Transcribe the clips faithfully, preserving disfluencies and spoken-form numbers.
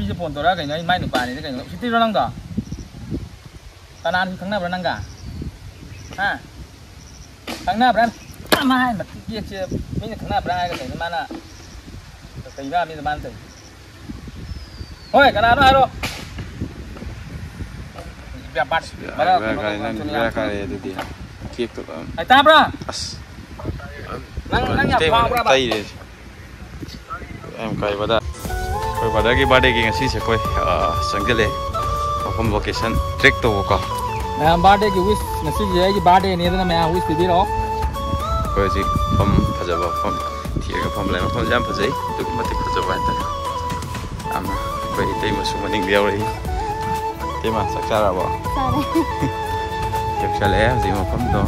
ꯁꯤꯁꯦ ꯐꯣꯟ ꯇꯧꯔꯒ ꯀꯩꯅꯣ, ꯑꯩ ꯃꯥꯏ ꯅꯨꯄꯥꯅꯤꯗ ꯀꯩꯅꯣ꯫ ꯎꯁꯤꯠꯇ꯭ꯔꯤꯔꯣ ꯅꯪꯗꯣ? ꯀꯅꯥꯅꯣ ꯈꯪꯅꯕ꯭ꯔꯥ ꯅꯪꯒ? ꯍꯥ? ꯈꯪꯅꯕ꯭ꯔꯥ? ꯃꯥ ꯍꯥꯏ ꯃꯇꯤꯛ ꯀꯦꯛꯁꯦ ꯃꯤꯅ ꯈꯪꯅꯕ꯭ꯔꯥ ꯍꯥꯏꯔꯒ ꯀꯩꯅꯣ ꯃꯥꯅ ꯀꯩ ꯉꯥꯡ ꯃꯤꯗ ꯃꯥꯅ ꯇꯧꯔꯤꯁꯦ? ꯍꯣꯏ, ꯀꯅꯥꯅꯣ ꯍꯥꯏꯔꯣ꯫ ꯕꯦꯔꯥ ꯕꯥꯔ-, ꯕꯥꯔ-, ꯕꯦꯔꯥ ꯀꯥꯔꯦ, ꯅꯪ ꯕꯦꯔꯥ ꯀꯥꯔꯦ ꯑꯗꯨꯗꯤ꯫ ꯀꯦꯛꯇꯣ ꯑꯗꯨꯝ꯫ ꯑꯩ ꯇꯥꯕ꯭ꯔꯥ? ꯑꯁ꯫ ꯅꯪ, ꯅꯪ ꯌꯥꯝ ꯏꯇꯩꯃꯅ ꯐꯥꯎꯕ꯭ꯔꯕ? ꯇꯩꯔꯦ꯫ ꯌꯥꯝ ꯀꯥꯏꯕꯗ꯫ ꯑꯩꯈꯣꯏ ꯕ꯭ꯔꯗꯔꯒꯤ ꯕꯥꯔꯗꯦꯒꯤ ꯉꯁꯤꯁꯦ ꯑꯩꯈꯣꯏ, ꯑ, ꯆꯪꯁꯤꯜꯂꯛꯑꯦ꯫ ꯃꯐꯝ ꯂꯣꯀꯦꯁꯟ ꯇ꯭ꯔꯦꯛ ꯇꯧꯕꯀꯣ꯫ ꯃꯌꯥꯝ ꯕꯥꯔꯗꯦꯒꯤ ꯋꯤꯁ, ꯉꯁꯤꯁꯦ ꯑꯩꯒꯤ ꯕꯥꯔꯗꯦꯅꯦ, ꯑꯗꯨꯅ ꯃꯌꯥꯝ ꯋꯤꯁ ꯄꯤꯕꯤꯔꯛꯑꯣ꯫ ꯑꯩꯈꯣꯏ ꯍꯧꯖꯤꯛ ꯃꯐꯝ ꯐꯖꯕ ꯃꯐꯝ ꯊꯤꯔꯒ ꯐꯝ ꯂꯩ꯫ ꯃꯐꯝꯁꯦ ꯌꯥꯝ ꯐꯖꯩ, ꯑꯗꯨꯛꯀꯤ ꯃꯇꯤꯛ ꯐꯖꯕ ꯍꯥꯏꯇꯥꯔꯦ꯫ ꯌꯥꯝꯅ ꯑꯩꯈꯣꯏ ꯏꯇꯩꯃꯁꯨ ꯃꯅꯤꯡꯗ ꯌꯥꯎꯔꯛꯏ꯫ ꯏꯇꯩꯃ, ꯆꯥꯛ ꯆꯥꯔꯕꯣ? ꯆꯥꯔꯦ꯫ ꯌꯧꯁꯜꯂꯛꯑꯦ ꯍꯧꯖꯤꯛ ꯃꯐꯝꯗꯣ꯫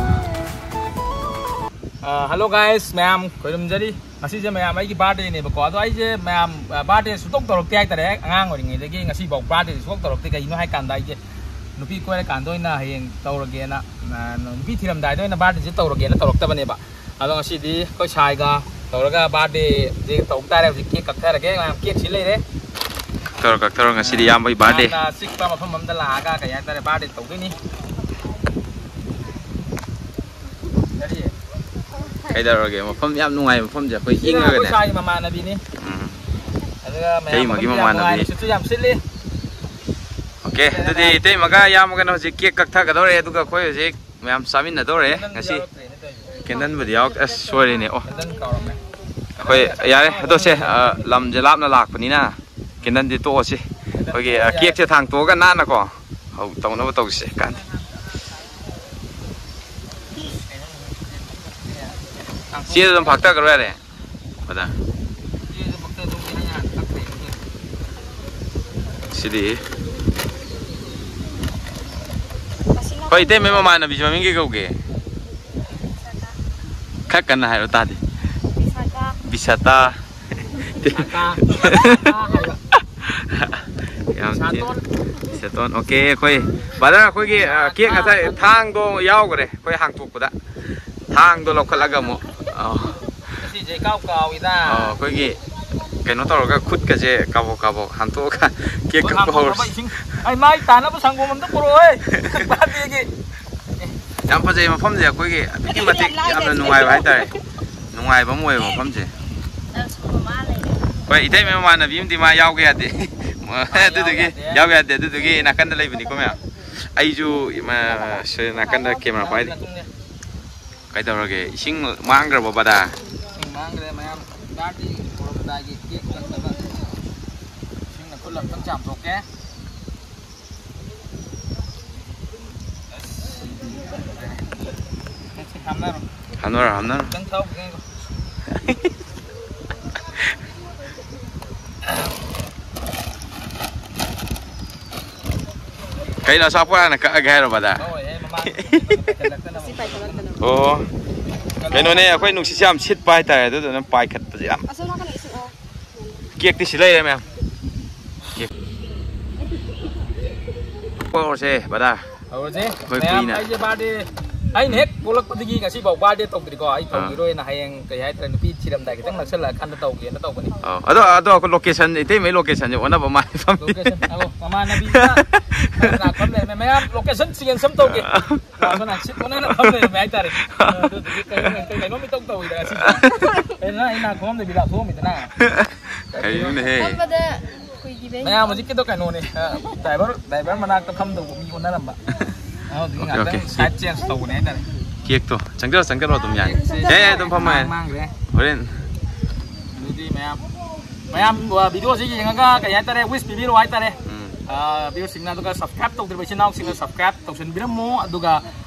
ꯑ, hello guys, ꯃꯌꯥꯝ ꯈꯣꯏꯔꯝꯖꯔꯤ꯫ ꯉꯁꯤꯁꯦ ꯃꯌꯥꯝ ꯑꯩꯒꯤ ꯕꯥꯔꯗꯦꯅꯦꯕꯀꯣ꯫ ꯑꯗꯣ ꯑꯩꯁꯦ ꯃꯌꯥꯝ, ꯑ, ꯕꯥꯔꯗꯦ ꯁꯨꯡꯇꯧ ꯇꯧꯔꯛꯇꯦ ꯍꯥꯏꯇꯥꯔꯦ꯫ ꯑꯉꯥꯡ ꯑꯣꯏꯔꯤꯉꯩꯗꯒꯤ ꯉꯁꯤꯐꯥꯎ ꯕꯥꯔꯗꯦꯁꯦ ꯁꯨꯡꯇꯧ ꯇꯧꯔꯛꯇꯦ꯫ ꯀꯩꯒꯤꯅꯣ ꯍꯥꯏ ꯀꯥꯟꯗ ꯑꯩꯁꯦ ꯅꯨꯄꯤ ꯀꯣꯏꯔꯀꯥꯟꯗ ꯑꯣꯏꯅ ꯍꯌꯦꯡ ꯇꯧꯔꯒꯦꯅ, ꯑ, ꯅꯨꯄꯤ ꯊꯤꯔꯝꯗꯥꯏꯗ ꯑꯣꯏꯅ ꯕꯥꯔꯗꯦꯁꯦ ꯇꯧꯔꯒꯦꯅ ꯇꯧꯔꯛꯇꯕꯅꯦꯕ꯫ ꯑꯗꯣ ꯉꯁꯤꯗꯤ ꯑꯩꯈꯣꯏ ꯁꯥꯏꯒ ꯇꯧꯔꯒ ꯕꯥꯔꯗꯦꯁꯦ ꯇꯧꯕ ꯇꯥꯔꯦ꯫ ꯍꯧꯖꯤꯛ ꯀꯦꯛ ꯀꯛꯊꯔꯒꯦ꯫ ꯃꯌꯥꯝ ꯀꯦꯛꯁꯤ ꯂꯩꯔꯦ꯫ ꯀꯛꯊꯔꯣ, ꯀꯛꯊꯔꯣ꯫ ꯉꯁꯤꯗꯤ ꯏꯌꯥꯝꯕꯒꯤ ꯕꯥꯔꯗꯦ꯫ ꯌꯥꯝꯅ ꯆꯤꯛꯄ ꯃꯐꯝ ꯑꯃꯗ ꯂꯥꯛꯑꯒ ꯀꯩ ꯍꯥꯏꯇꯥꯔꯦ, ꯕꯥꯔꯗꯦ ꯇꯧꯗꯣꯏꯅꯤ꯫ ꯀꯔꯤ? ꯀꯩꯗꯧꯔꯒꯦ? ꯃꯐꯝ ꯌꯥꯝ ꯅꯨꯡꯉꯥꯏꯕ ꯃꯐꯝꯁꯦ ꯑꯩꯈꯣꯏ ꯁꯤꯅ ꯏꯪꯉꯒꯅꯦ꯫ ꯑꯩꯈꯣꯏ ꯁꯥꯏꯒꯤ ꯃꯃꯥꯟꯅꯕꯤꯅꯤ꯫ ꯎꯝ꯫ ꯑꯗꯨꯒ ꯃꯌꯥꯝ ꯏꯇꯩꯃꯒꯤ ꯃꯐꯝꯁꯦ ꯌꯥꯝ ꯃꯃꯥꯟꯅꯕꯤ꯫ ꯅꯨꯡꯉꯥꯏ, ꯅꯨꯡꯁꯤꯠꯁꯨ ꯌꯥꯝ ꯁꯤꯠꯂꯤ꯫ ꯑꯣꯀꯦ, ꯑꯗꯨꯗꯤ ꯏꯇꯩꯃꯒ ꯏꯌꯥꯝꯕꯒꯅ ꯍꯧꯖꯤꯛ ꯀꯦꯛ ꯀꯛꯊꯒꯗꯧꯔꯦ, ꯑꯗꯨꯒ ꯑꯩꯈꯣꯏ ꯍꯧꯖꯤꯛ ꯃꯌꯥꯝ ꯆꯥꯃꯤꯟꯅꯗꯧꯔꯦ ꯀꯦꯟꯗꯜ ꯉꯁꯤ꯫ ꯌꯥꯎꯔꯛꯇ꯭ꯔꯦꯅꯦ ꯇꯧꯔꯤꯁꯦ꯫ ꯀꯦꯟꯗꯜꯕꯨꯗꯤ ꯌꯥꯎꯔꯛꯇꯦ꯫ ꯑꯁ, ꯁꯣꯏꯔꯦꯅꯦ꯫ ꯑꯣ, ꯀꯦꯟꯗꯜ ꯀꯥꯎꯔꯝꯃꯦ꯫ ꯑꯩꯈꯣꯏ ꯌꯥꯔꯦ, ꯑꯗꯣ ꯁꯦ, ꯑ, ꯂꯝꯁꯦ ꯂꯥꯞꯅ ꯂꯥꯛꯄꯅꯤꯅ ꯀꯦꯟꯗꯜꯗꯤ ꯇꯣꯛꯑꯁꯤ꯫ ꯑꯩꯈꯣꯏꯒꯤ, ꯑ, ꯀꯦꯛꯁꯦ ꯊꯥꯡꯇꯣꯛꯑꯒ ꯅꯥꯟꯅꯀꯣ ꯍꯧ-, ꯇꯧꯅꯕ ꯇꯧꯁꯦ ꯀꯥꯟꯗꯦ꯫ ꯆꯦꯗ ꯑꯗꯨꯝ ꯐꯥꯛꯇꯈ꯭ꯔꯣ ꯌꯥꯔꯦ꯫ ꯐꯖ꯫ ꯁꯤꯗꯤ꯫ ꯍꯣꯏ, ꯏꯇꯩꯃꯩ ꯃꯃꯥꯟꯅꯕꯤꯁꯤ ꯃꯃꯤꯡ ꯀꯩ ꯀꯧꯒꯦ? ꯈꯔ ꯀꯟꯅ ꯍꯥꯏꯔꯣ ꯇꯥꯗꯦ꯫ ꯕꯤꯁꯥꯇꯥ꯫ ꯌꯥꯝ ꯊꯤ-, ꯁꯦꯇꯣꯟ꯫ ꯑꯣꯀꯦ, ꯑꯩꯈꯣꯏ ꯕ꯭ꯔꯗꯔ, ꯑꯩꯈꯣꯏꯒꯤ, ꯑ, ꯀꯦꯛ ꯉꯁꯥꯏ ꯊꯥꯡꯗꯣ ꯌꯥꯎꯈ꯭ꯔꯦ꯫ ꯑꯩꯈꯣꯏ ꯍꯥꯡꯇꯣꯛꯄꯗ ꯊꯥꯡꯗꯣ ꯂꯧꯈꯠꯂꯒ ꯑꯃꯨꯛ, ꯑ, ꯉꯁꯤꯁꯦ ꯏꯀꯥꯎ ꯀꯥꯎꯏꯗ꯫ ꯑ, ꯑꯩꯈꯣꯏꯒꯤ ꯀꯩꯅꯣ ꯇꯧꯔꯒ ꯈꯨꯠꯀꯁꯦ ꯀꯥꯕꯣꯛ ꯀꯥꯕꯣꯛ ꯍꯥꯝꯇꯣꯛꯑꯒ ꯀꯦꯛ ꯀꯛꯄ ꯍꯧꯔꯁꯤ꯫ ꯏꯁꯤꯡ, ꯑꯩ ꯃꯥꯏ ꯇꯥꯅꯕ ꯁꯪꯒꯣꯝ ꯑꯝꯇ ꯄꯨꯔꯛꯑꯣꯍꯦ꯫ ꯕꯥꯔꯗꯦꯒꯤ꯫ ꯌꯥꯝ ꯐꯖꯩ ꯃꯐꯝꯁꯦ, ꯑꯩꯈꯣꯏꯒꯤ ꯑꯗꯨꯛꯀꯤ ꯃꯇꯤꯛ ꯌꯥꯝꯅ ꯅꯨꯡꯉꯥꯏꯕ ꯍꯥꯏꯇꯥꯔꯦ꯫ ꯅꯨꯡꯉꯥꯏꯕ ꯑꯃ ꯑꯣꯏꯌꯦꯕ ꯃꯐꯝꯁꯦ꯫ ꯍꯣꯏ, ꯏꯇꯩꯃ ꯃꯃꯥꯟꯅꯕꯤ ꯑꯃꯗꯤ ꯃꯥ ꯌꯥꯎꯒꯦ ꯌꯥꯗꯦ꯫ ꯑꯗꯨꯗꯨꯒꯤ ꯌꯥꯎꯒꯦ ꯌꯥꯗꯦ꯫ ꯑꯗꯨꯗꯨꯒꯤ ꯅꯥꯀꯟꯗ ꯂꯩꯕꯅꯤꯀꯣ ꯃꯌꯥꯝ꯫ ꯑꯩꯁꯨ ꯏꯃꯥ-, ꯁꯤ ꯅꯥꯀꯟꯗ ꯀꯦꯃꯦꯔꯥ ꯄꯥꯏꯔꯤ꯫ ꯀꯩꯗꯧꯔꯒꯦ? ꯏꯁꯤꯡ ꯃꯥꯡꯈ꯭ꯔꯕꯣ ꯕꯗꯥ? ꯏꯁꯤꯡ ꯃꯥꯡꯈ꯭ꯔꯦ ꯃꯌꯥꯝ꯫ ꯕꯥꯔꯗꯦ ꯄꯨꯔꯛꯄꯗꯥꯏꯒꯤ ꯀꯦꯛ ꯀꯛꯅꯕ ꯏꯁꯤꯡꯅ ꯈꯨꯠ ꯑꯝꯇꯪ ꯆꯥꯝꯊꯣꯛꯀꯦ꯫ ꯍꯥꯝꯅꯔꯣ꯫ ꯍꯥꯝꯅꯔꯣ, ꯍꯥꯝꯅꯔꯣ꯫ ꯈꯤꯇꯪ ꯊꯥꯎ, ꯈꯤꯇꯪ꯫ ꯀꯩꯅꯣ, ꯑꯆꯥꯄꯣꯠ ꯍꯥꯟꯅ ꯀꯛꯑꯒꯦ ꯍꯥꯏꯔꯣ, ꯕꯗꯥ? ꯍꯣꯏ, ꯑꯦ, ꯃꯃꯥꯡ ꯄꯥꯏꯈꯠꯂꯛꯇꯅꯕ꯫ ꯑꯣ꯫ ꯀꯩꯅꯣꯅꯦ, ꯑꯩꯈꯣꯏ ꯅꯨꯡꯁꯤꯠꯁꯦ ꯌꯥꯝ ꯁꯤꯠꯄ ꯍꯥꯏꯇꯥꯔꯦ, ꯑꯗꯨꯗꯨꯅ ꯄꯥꯏꯈꯠꯄꯁꯦ ꯌꯥꯝ꯫ ꯑꯁꯣꯝ ꯅꯥꯀꯟꯗ ꯏꯁꯤꯡ, ꯑꯣ꯫ ꯀꯦꯛꯇꯤ ꯁꯤ ꯂꯩꯔꯦ, ꯃꯌꯥꯝ꯫ ꯀꯦꯛ꯫ ꯍꯧꯔꯁꯦ, ꯕꯗꯥ꯫ ꯍꯧꯔꯁꯦ꯫ ꯑꯩꯈꯣꯏ ꯃꯌꯥꯝ, ꯀꯨꯏꯅ꯫ ꯑꯩꯁꯦ ꯕꯥꯔꯗꯦ, ꯑꯩꯅ ꯍꯦꯛ ꯄꯣꯛꯂꯛꯄꯗꯒꯤ ꯉꯁꯤꯐꯥꯎ ꯕꯥꯔꯗꯦ ꯇꯧꯗ꯭ꯔꯤꯀꯣ꯫ ꯑꯩ ꯑꯥ꯫ ꯇꯧꯈꯤꯔꯣꯏꯅ ꯍꯌꯦꯡ, ꯀꯩ ꯍꯥꯏꯇꯥꯔꯦ, ꯅꯨꯄꯤ ꯊꯤꯔꯝꯗꯥꯏ ꯈꯤꯇꯪ ꯅꯛꯁꯜꯂꯛꯑꯀꯥꯟꯗ ꯇꯧꯒꯦꯅ ꯇꯧꯕꯅꯤ꯫ ꯑꯧ꯫ ꯑꯗꯣ, ꯑꯗꯣ ꯑꯩꯈꯣꯏ ꯂꯣꯀꯦꯁꯟ, ꯏꯇꯩꯃꯩ ꯂꯣꯀꯦꯁꯟꯁꯦ ꯑꯣꯟꯅꯕ ꯃꯥꯜꯂꯦ, ꯐꯝꯃꯤ꯫ ꯂꯣꯀꯦꯁꯟ, ꯑꯧ, ꯃꯃꯥꯟꯅꯕꯤꯗꯨꯅ ꯅꯥꯛ ꯐꯝ ꯂꯩꯔꯝꯃꯦ꯫ ꯃꯌꯥꯝ, ꯂꯣꯀꯦꯁꯟ ꯆꯦꯟꯖ ꯑꯃ ꯇꯧꯒꯦ꯫ ꯂꯥꯛꯑꯣ, ꯅꯪ ꯁꯤꯠ ꯑꯣꯟꯅꯅ ꯐꯝ ꯂꯩꯔꯝꯃꯦ ꯍꯥꯏꯇꯥꯔꯦ꯫ ꯑꯗꯨꯗꯨꯒꯤ ꯀꯩꯅꯣ, ꯀꯩꯅꯣꯝ ꯏꯇꯧ ꯇꯧꯋꯤꯗ ꯉꯁꯤꯁꯦ꯫ ꯀꯩꯅꯣ, ꯅꯪ ꯑꯩ ꯅꯥꯛ ꯐꯝꯃꯝꯗꯕꯤ ꯂꯥꯞꯊꯣꯛꯑꯝꯃꯤꯗꯅ꯫ ꯀꯩꯅꯣꯅꯦꯍꯦ? ꯐꯝꯕꯗ ꯀꯨꯏꯈꯤꯕꯩ꯫ ꯃꯌꯥꯝ ꯍꯧꯖꯤꯛꯀꯤꯗꯣ ꯀꯩꯅꯣꯅꯦ, ꯑ, ꯗ꯭ꯔꯥꯏꯚꯔ, ꯗ꯭ꯔꯥꯏꯚꯔ ꯃꯅꯥꯛꯇ ꯐꯝꯗꯧꯕ ꯃꯤ ꯑꯣꯟꯅꯔꯝꯕ꯫ ꯑꯗꯨꯗꯨꯒꯤ ꯑꯣꯀꯦ, ꯉꯥꯛꯇꯪ ꯑꯣꯀꯦ꯫ ꯁꯥꯏꯠ ꯆꯦꯟꯖ ꯇꯧꯕꯅꯦ ꯍꯥꯏꯇꯥꯔꯦ꯫ ꯀꯦꯛꯇꯣ ꯆꯪꯖꯔꯣ, ꯆꯪꯖꯔꯣ, ꯑꯗꯨꯝ ꯌꯥꯅꯤ꯫ ꯆꯪꯖꯔꯣ꯫ ꯌꯥꯏ, ꯌꯥꯏ, ꯑꯗꯨꯝ ꯐꯝꯃꯣ, ꯌꯥꯏ꯫ ꯃꯥꯡ-, ꯃꯥꯡꯈ꯭ꯔꯦ꯫ ꯍꯣꯔꯦꯟ꯫ ꯑꯗꯨꯗꯤ ꯃꯌꯥꯝ, ꯃꯌꯥꯝ, ꯑ, ꯚꯤꯗꯤꯑꯣꯁꯤ ꯌꯦꯡꯉꯒ ꯀꯩ ꯍꯥꯏꯇꯥꯔꯦ, ꯋꯤꯁ ꯄꯤꯕꯤꯔꯣ ꯍꯥꯏꯇꯥꯔꯦ꯫ ꯎꯝ꯫ ꯑ, ꯚꯤꯌꯨꯁꯤꯡꯅ, ꯑꯗꯨꯒ ꯁꯕꯁꯀ꯭ꯔꯥꯏꯕ ꯇꯧꯗ꯭ꯔꯤꯕ ꯏꯆꯤꯟ ꯏꯅꯥꯎꯁꯤꯡꯅ ꯁꯕꯁꯀ꯭ꯔꯥꯏꯕ ꯇꯧꯁꯟꯕꯤꯔꯝꯃꯣ, ꯑꯗꯨꯒ,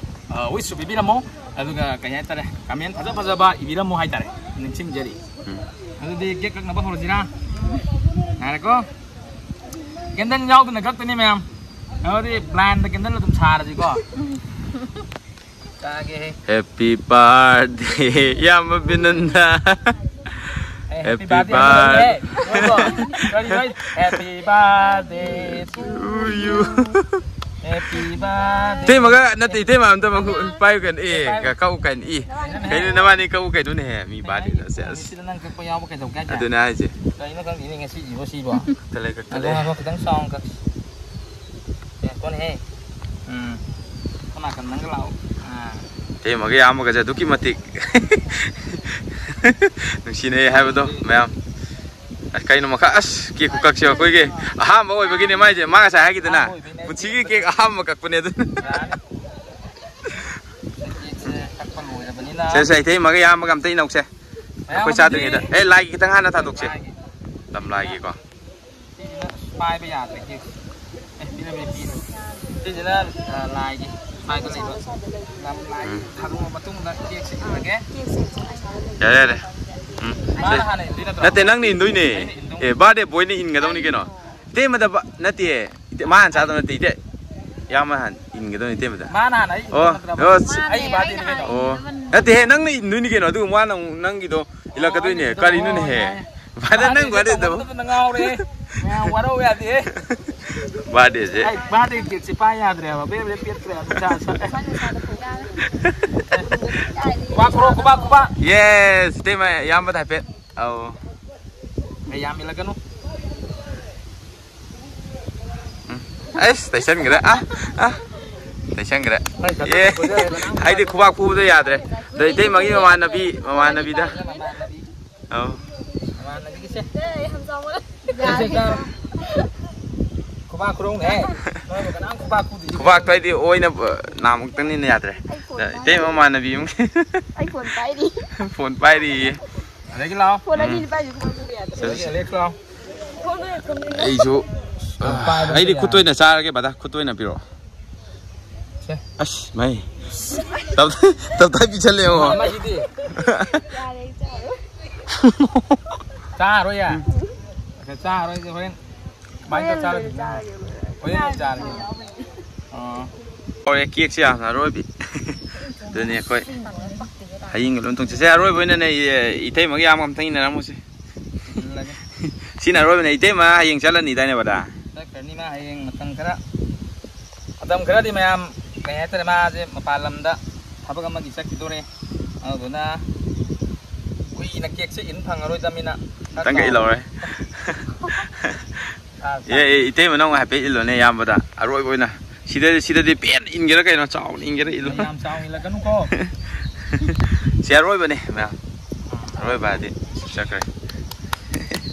ꯑ, ꯋꯤꯁꯁꯨ ꯄꯤꯕꯤꯔꯝꯃꯣ, ꯑꯗꯨꯒ ꯀꯩ ꯍꯥꯏꯇꯥꯔꯦ, ꯀꯃꯦꯟ ꯐꯖ ꯐꯖꯕ ꯏꯕꯤꯔꯝꯃꯣ ꯍꯥꯏꯇꯥꯔꯦ, ꯅꯤꯡꯁꯤꯡꯖꯔꯤ꯫ ꯎꯝ꯫ ꯑꯗꯨꯗꯤ ꯀꯦꯛ ꯀꯛꯅꯕ ꯍꯧꯔꯁꯤꯔꯥ? ꯉꯥꯏꯔꯦꯀꯣ꯫ ꯀꯦꯟꯗꯜ ꯌꯥꯎꯗꯅ ꯀꯛꯇꯣꯏꯅꯦ ꯃꯌꯥꯝ꯫ ꯑꯗꯨꯗꯤ ꯕ꯭ꯂꯥꯏꯟꯗ ꯀꯦꯟꯗꯜ ꯑꯗꯨꯝ ꯁꯥꯔꯁꯤꯀꯣ꯫ ꯆꯥꯒꯦꯍꯦ꯫ Happy birthday, ꯏꯌꯥꯝꯕ ꯕꯤꯅꯟꯗ꯫ ꯑꯦ, happy happy birthday ꯍꯥꯏꯕ ꯂꯣꯏꯔꯦ꯫ birthday꯫ ꯂꯣꯏꯔꯦ꯫ ꯀꯔꯤ ꯍꯥꯏ? Happy birthday to to you꯫ You꯫ Happy birthday. ꯏꯇꯩꯃꯒ ꯅꯠꯇꯦ, ꯏꯇꯩꯃ ꯑꯝꯇ ꯃꯈꯨ-, ꯄꯥꯏꯌꯨ ꯀꯩꯅꯣ꯫ ꯑꯦ, ꯀ-, ꯀꯛꯎ ꯀꯩꯅꯣ꯫ ꯑꯦ, ꯀꯩꯅꯣ ꯅꯕꯥꯅꯤ ꯀꯛꯎ ꯀꯩꯅꯣꯅꯦꯍꯦ? ꯃꯤ birthday ꯅ ꯁꯦ, ꯑꯁ꯫ ꯅꯨꯃꯤꯠꯁꯤꯗ ꯅꯪ ꯀꯛꯄ ꯌꯥꯎꯕ ꯀꯩꯗꯧꯒꯦ ꯍꯥꯏꯁꯦ? ꯑꯗꯨꯅꯦ ꯍꯥꯏꯁꯦ꯫ ꯀꯩꯅꯣ ꯈꯪꯗꯦꯅꯦ ꯉꯁꯤꯁꯤꯕꯣ ꯁꯤꯕꯣ꯫ ꯀꯛꯇ ꯂꯩ, ꯀꯛꯇ ꯉꯥꯏꯈꯣ, ꯂꯩ꯫ ꯉꯥꯏꯈꯣ, ꯈꯤꯇꯪ ꯆꯥꯎꯅ ꯀꯛꯁꯤ꯫ ꯑꯦ, ꯀꯣꯟꯅꯍꯦ꯫ ꯎꯝ꯫ ꯁꯣꯝ ꯅꯥꯀꯟ ꯅꯪꯒ ꯂꯥꯛꯑꯣ꯫ ꯑꯥ꯫ ꯏꯇꯩꯃꯒ ꯏꯌꯥꯝꯕꯒꯁꯦ ꯑꯗꯨꯛꯀꯤ ꯃꯇꯤꯛ ꯅꯨꯡꯁꯤꯅꯩ ꯍꯥꯏꯕꯗꯣ ꯃꯌꯥꯝ꯫ ꯑꯁ, ꯀꯩꯅꯣ ꯃꯈꯥ, ꯑꯁ, cake ꯈꯨꯀꯛꯁꯦ ꯑꯩꯈꯣꯏꯒꯤ ꯑꯍꯥꯟꯕ ꯑꯣꯏꯕꯒꯤꯅꯦ ꯃꯥꯏꯁꯦ꯫ ꯃꯥ ꯉꯁꯥꯏ ꯍꯥꯏꯈꯤꯗꯅ, ꯑꯍꯥꯟꯕ ꯑꯣꯏꯕꯩꯅꯦ꯫ ꯄꯨꯟꯁꯤꯒꯤ cake ꯑꯍꯥꯟꯕ ꯀꯛꯄꯅꯦ ꯑꯗꯨꯅ꯫ ꯌꯥꯔꯅꯤ꯫ Cake ꯁꯦ ꯀꯛꯄ ꯂꯣꯏꯔꯕꯅꯤꯅ꯫ ꯁꯦ, ꯁꯦ, ꯏꯇꯩꯃꯒ ꯏꯌꯥꯝꯕꯒ ꯑꯝꯇ ꯏꯅꯧꯁꯦ꯫ ꯃꯌꯥꯝ ꯑꯩꯈꯣꯏ ꯆꯥꯗ꯭ꯔꯤꯉꯩꯗ꯫ ꯑꯃꯗꯤ ꯑꯦ, ꯂꯥꯏꯒꯤ ꯈꯤꯇꯪ ꯍꯥꯟꯅ ꯊꯥꯗꯣꯛꯁꯦ꯫ ꯂꯥꯏꯒꯤ꯫ ꯂꯝꯂꯥꯏꯒꯤꯀꯣ꯫ ꯁꯤꯁꯤꯅ ꯄꯥꯏꯕ ꯌꯥꯗ꯭ꯔꯦ cake ꯁꯦ꯫ ꯑꯦ, ꯄꯤꯔꯝꯃꯦ, ꯄꯤꯔꯦ꯫ ꯁꯤꯁꯤꯅ, ꯑ, ꯂꯥꯏꯒꯤ ꯁ꯭ꯋꯥꯏꯗ ꯂꯩꯕ ꯂꯝꯂꯥꯏ ꯎꯝ꯫ ꯊꯥꯗꯣꯛꯑ ꯃꯇꯨꯡꯗ cake ꯁꯦ ꯏꯜꯂꯒꯦ꯫ ꯌꯥꯔꯦ, ꯌꯥꯔꯦ꯫ ꯎꯝ꯫ ꯃꯥꯅ ꯁꯦ꯫ ꯍꯥꯟꯅ ꯏꯟꯗꯣꯏ ꯅꯠꯇ꯭ꯔꯣ? ꯅꯠꯇꯦ, ꯅꯪꯅ ꯏꯟꯗꯣꯏꯅꯦ꯫ ꯑꯩꯅ ꯏꯟꯗꯧ꯫ ꯑꯦ, birthday boy ꯅ ꯏꯟꯒꯗꯧꯅꯤ ꯀꯩꯅꯣ꯫ ꯏꯇꯩꯃꯗ ꯕ-, ꯅꯠꯇꯦ꯫ ꯏꯇꯩ-, ꯃꯥ ꯍꯥꯟꯅ ꯆꯥꯗꯧ ꯅꯠꯇꯦ, ꯏꯇꯩ꯫ ꯏꯌꯥꯝꯕ ꯍꯥꯟꯅ ꯏꯟꯒꯗꯧꯅꯤ ꯏꯇꯩꯃꯗ꯫ ꯃꯥꯅ ꯍꯥꯟꯅ ꯑꯩ ꯑꯣ, ꯏꯟꯕ ꯅꯠꯇ꯭ꯔꯕ? ꯑꯣ꯫ ꯃꯥꯅꯦ, ꯑꯩꯒꯤ birthday ꯅꯤ ꯑꯩꯅ ꯀꯩꯅꯣ꯫ ꯍꯥꯟꯅ ꯑꯣ꯫ ꯏꯟꯕ ꯅꯠꯇꯦꯍꯦ, ꯅꯪꯅ ꯏꯟꯗꯣꯏꯅꯤ ꯀꯩꯅꯣ, ꯑꯗꯨꯒ ꯃꯥꯅ ꯑꯃꯨꯛ ꯅꯪꯒꯤꯗꯣ ꯏꯜꯂꯛꯀꯗꯣꯏꯅꯦ꯫ ꯑꯣ, ꯀꯔꯤꯅꯣꯅꯦꯍꯦ? ꯌꯥꯏ꯫ ꯐꯥꯗꯔ, ꯅꯪ birthday ꯇꯧꯕ꯫ ꯇꯧꯕꯗ ꯉꯥꯎꯔꯦ꯫ ꯃꯌꯥꯝ ꯋꯥꯔꯧ ꯌꯥꯗꯦ꯫ Birthday ꯁꯦ꯫ ꯑꯩ birthday cake ꯁꯦ ꯄꯥꯏ ꯌꯥꯗ꯭ꯔꯦꯕ꯫ ꯕꯦ, ꯕꯦ, ꯄꯦꯠꯈ꯭ꯔꯦ꯫ ꯑꯗꯨ ꯆꯥ, ꯆꯥ꯫ ꯈꯨꯕꯥꯛ ꯈꯨꯔꯣ, ꯈꯨꯕꯥꯛ, ꯈꯨꯕꯥꯛ꯫ Yes, ꯏꯇꯩꯃ, ꯏꯌꯥꯝꯕꯗ ꯍꯥꯏꯐꯦꯠ꯫ ꯑꯧ꯫ ꯑꯩ ꯌꯥꯝ ꯏꯜꯂꯛꯀꯅꯨ꯫ ꯎꯝ꯫ ꯑꯩꯁ, ꯇꯩꯁꯟꯈ꯭ꯔꯦ꯫ ꯑꯥ, ꯑꯥ꯫ ꯇꯩꯁꯟꯈ꯭ꯔꯦ꯫ ꯑꯩ ꯈꯛꯇ ꯑꯦ꯫ ꯇꯧꯕꯗꯤ ꯌꯥꯏ꯫ ꯑꯩꯗꯤ ꯈꯨꯕꯥꯛ ꯈꯨꯕꯗꯣ ꯌꯥꯗ꯭ꯔꯦ꯫ ꯑꯗꯣ ꯏꯇꯩꯃꯒꯤ ꯃꯃꯥꯟꯅꯕꯤ, ꯃꯃꯥꯟꯅꯕꯤꯗ꯫ ꯑꯧ꯫ ꯃꯃꯥꯟꯅꯕꯤꯒꯤꯁꯦ꯫ ꯌꯥꯔꯦ꯫ ꯈꯨꯕꯥꯛ ꯈꯨꯔꯧꯅꯦ꯫ ꯅꯣꯏꯕꯨ ꯀꯅꯥꯝ ꯈꯨꯕꯥꯛ ꯈꯨꯗ꯭ꯔꯤ꯫ ꯈꯨꯕꯥꯛꯇꯣ ꯑꯩꯗꯤ ꯑꯣꯏꯅ, ꯑ, ꯅꯥꯃꯨꯛꯇꯪꯅꯤꯅ ꯌꯥꯗ꯭ꯔꯦ꯫ ꯑꯩ phone ꯏꯇꯩ ꯄꯥꯏꯔꯤ꯫ ꯃꯃꯥꯟꯅꯕꯤ ꯑꯃꯒꯤ꯫ ꯑꯩ phone ꯄꯥꯏꯔꯤ꯫ Phone ꯄꯥꯏꯔꯤꯌꯦ꯫ ꯑꯗꯒꯤ ꯂꯥꯛꯑꯣ꯫ Phone ꯑꯅꯤꯅꯤ ꯎꯝ꯫ ꯄꯥꯏꯔꯤꯁꯦ ꯈꯪꯕ ꯌꯥꯗ꯭ꯔꯦ꯫ ꯆꯠꯁꯤ꯫ ꯑꯗꯒꯤ ꯑꯂꯦꯛꯁ ꯂꯥꯛꯑꯣ꯫ Phone ꯄꯥꯏꯔꯤ, phone ꯄꯥꯏꯔꯤ꯫ ꯑꯩꯁꯨ, ꯄꯥꯏꯕ ꯑꯩꯗꯤ ꯌꯥꯔꯦ꯫ ꯈꯨꯠꯇ ꯑꯣꯏꯅ ꯆꯥꯔꯒꯦ ꯕꯗꯥ, ꯈꯨꯠꯇ ꯑꯣꯏꯅ ꯄꯤꯔꯛꯑꯣ꯫ ꯁꯦ꯫ ꯑꯁ, ꯃꯩ꯫ ꯇꯞ-, ꯇꯞꯇꯥꯏ ꯄꯤꯁꯜꯂꯦ ꯌꯦꯡꯉꯣ꯫ ꯑꯃꯁꯤꯗꯤ꯫ ꯌꯥꯔꯦ, ꯑꯩ ꯆꯥꯔꯣꯏ꯫ ꯆꯥꯔꯣꯏ ꯌꯥ꯫ ꯑꯁ, ꯆꯥꯔꯣꯏꯁꯦ ꯍꯣꯔꯦꯟ꯫ ꯀꯃꯥꯏꯅ ꯇꯧꯔ ꯍꯣꯔꯦꯟ ꯆꯥꯔꯣꯏꯗꯣꯏꯅꯣ? ꯆꯥꯔꯒꯦ, ꯍꯣꯔꯦꯟ꯫ ꯍꯣꯔꯦꯟ ꯆꯥꯔꯒꯦ꯫ ꯑꯣ꯫ ꯍꯧꯔꯦ, cake ꯁꯦ ꯌꯥꯝꯅ ꯑꯔꯣꯏꯕꯤ꯫ ꯑꯗꯨꯅꯤ ꯑꯩꯈꯣꯏ ꯍꯌꯦꯡꯒ ꯂꯣꯏ ꯊꯣꯡꯁꯦ꯫ ꯁꯦ, ꯑꯔꯣꯏꯕ ꯑꯣꯏꯅꯅꯦ, ꯏ-, ꯏꯇꯩꯃꯒꯤ ꯌꯥꯝ ꯑꯝꯇꯪ ꯏꯟꯅꯔꯝꯃꯨꯁꯦ꯫ ꯏꯜꯂꯒꯦ꯫ ꯁꯤꯅ ꯑꯔꯣꯏꯕꯅꯦ꯫ ꯏꯇꯩꯃ ꯍꯌꯦꯡ ꯆꯠꯂꯅꯤꯗꯥꯏꯅꯦ, ꯕꯗꯥ? ꯆꯠꯈ꯭ꯔꯅꯤ ꯃꯥ ꯍꯌꯦꯡ ꯃꯇꯝ ꯈꯔ꯫ ꯃꯇꯝ ꯈꯔꯗꯤ ꯃꯌꯥꯝ, ꯀꯩ ꯍꯥꯏꯇꯥꯔꯦ, ꯃꯥꯁꯦ ꯃꯄꯥꯟ ꯂꯝꯗ ꯊꯕꯛ ꯑꯃꯒꯤ ꯆꯠꯈꯤꯗꯣꯔꯦ꯫ ꯑꯗꯨꯗꯨꯅ ꯀꯨꯏꯅ ꯀꯦꯛꯁꯦ ꯏꯟ ꯐꯪꯉꯔꯣꯏꯗꯕꯅꯤꯅ, ꯈꯔ ꯈꯤꯇꯪꯒ ꯏꯜꯍꯧꯔꯦ꯫ ꯑꯥ, ꯑꯦ, ꯑꯦ, ꯏꯇꯩꯃ, ꯅꯪ ꯍꯥꯏꯐꯦꯠ ꯏꯜꯂꯣꯅꯦ, ꯏꯌꯥꯝꯕꯗ꯫ ꯑꯔꯣꯏꯕ ꯑꯣꯏꯅ꯫ ꯁꯤꯗ, ꯁꯤꯗꯗꯤ ꯄꯦꯟ ꯏꯟꯒꯦꯔꯥ ꯀꯩꯅꯣ, ꯆꯥꯎꯅ ꯏꯟꯒꯦꯔꯥ ꯏꯜꯂꯣ꯫ ꯌꯥꯝ ꯆꯥꯎꯅ ꯏꯜꯂꯛꯀꯅꯨꯀꯣ꯫ ꯁꯤ ꯑꯔꯣꯏꯕꯅꯦ, ꯃꯌꯥꯝ꯫ ꯑꯔꯣꯏꯕ ꯍꯥꯏꯗꯤ ꯆꯠꯈ꯭ꯔꯦ꯫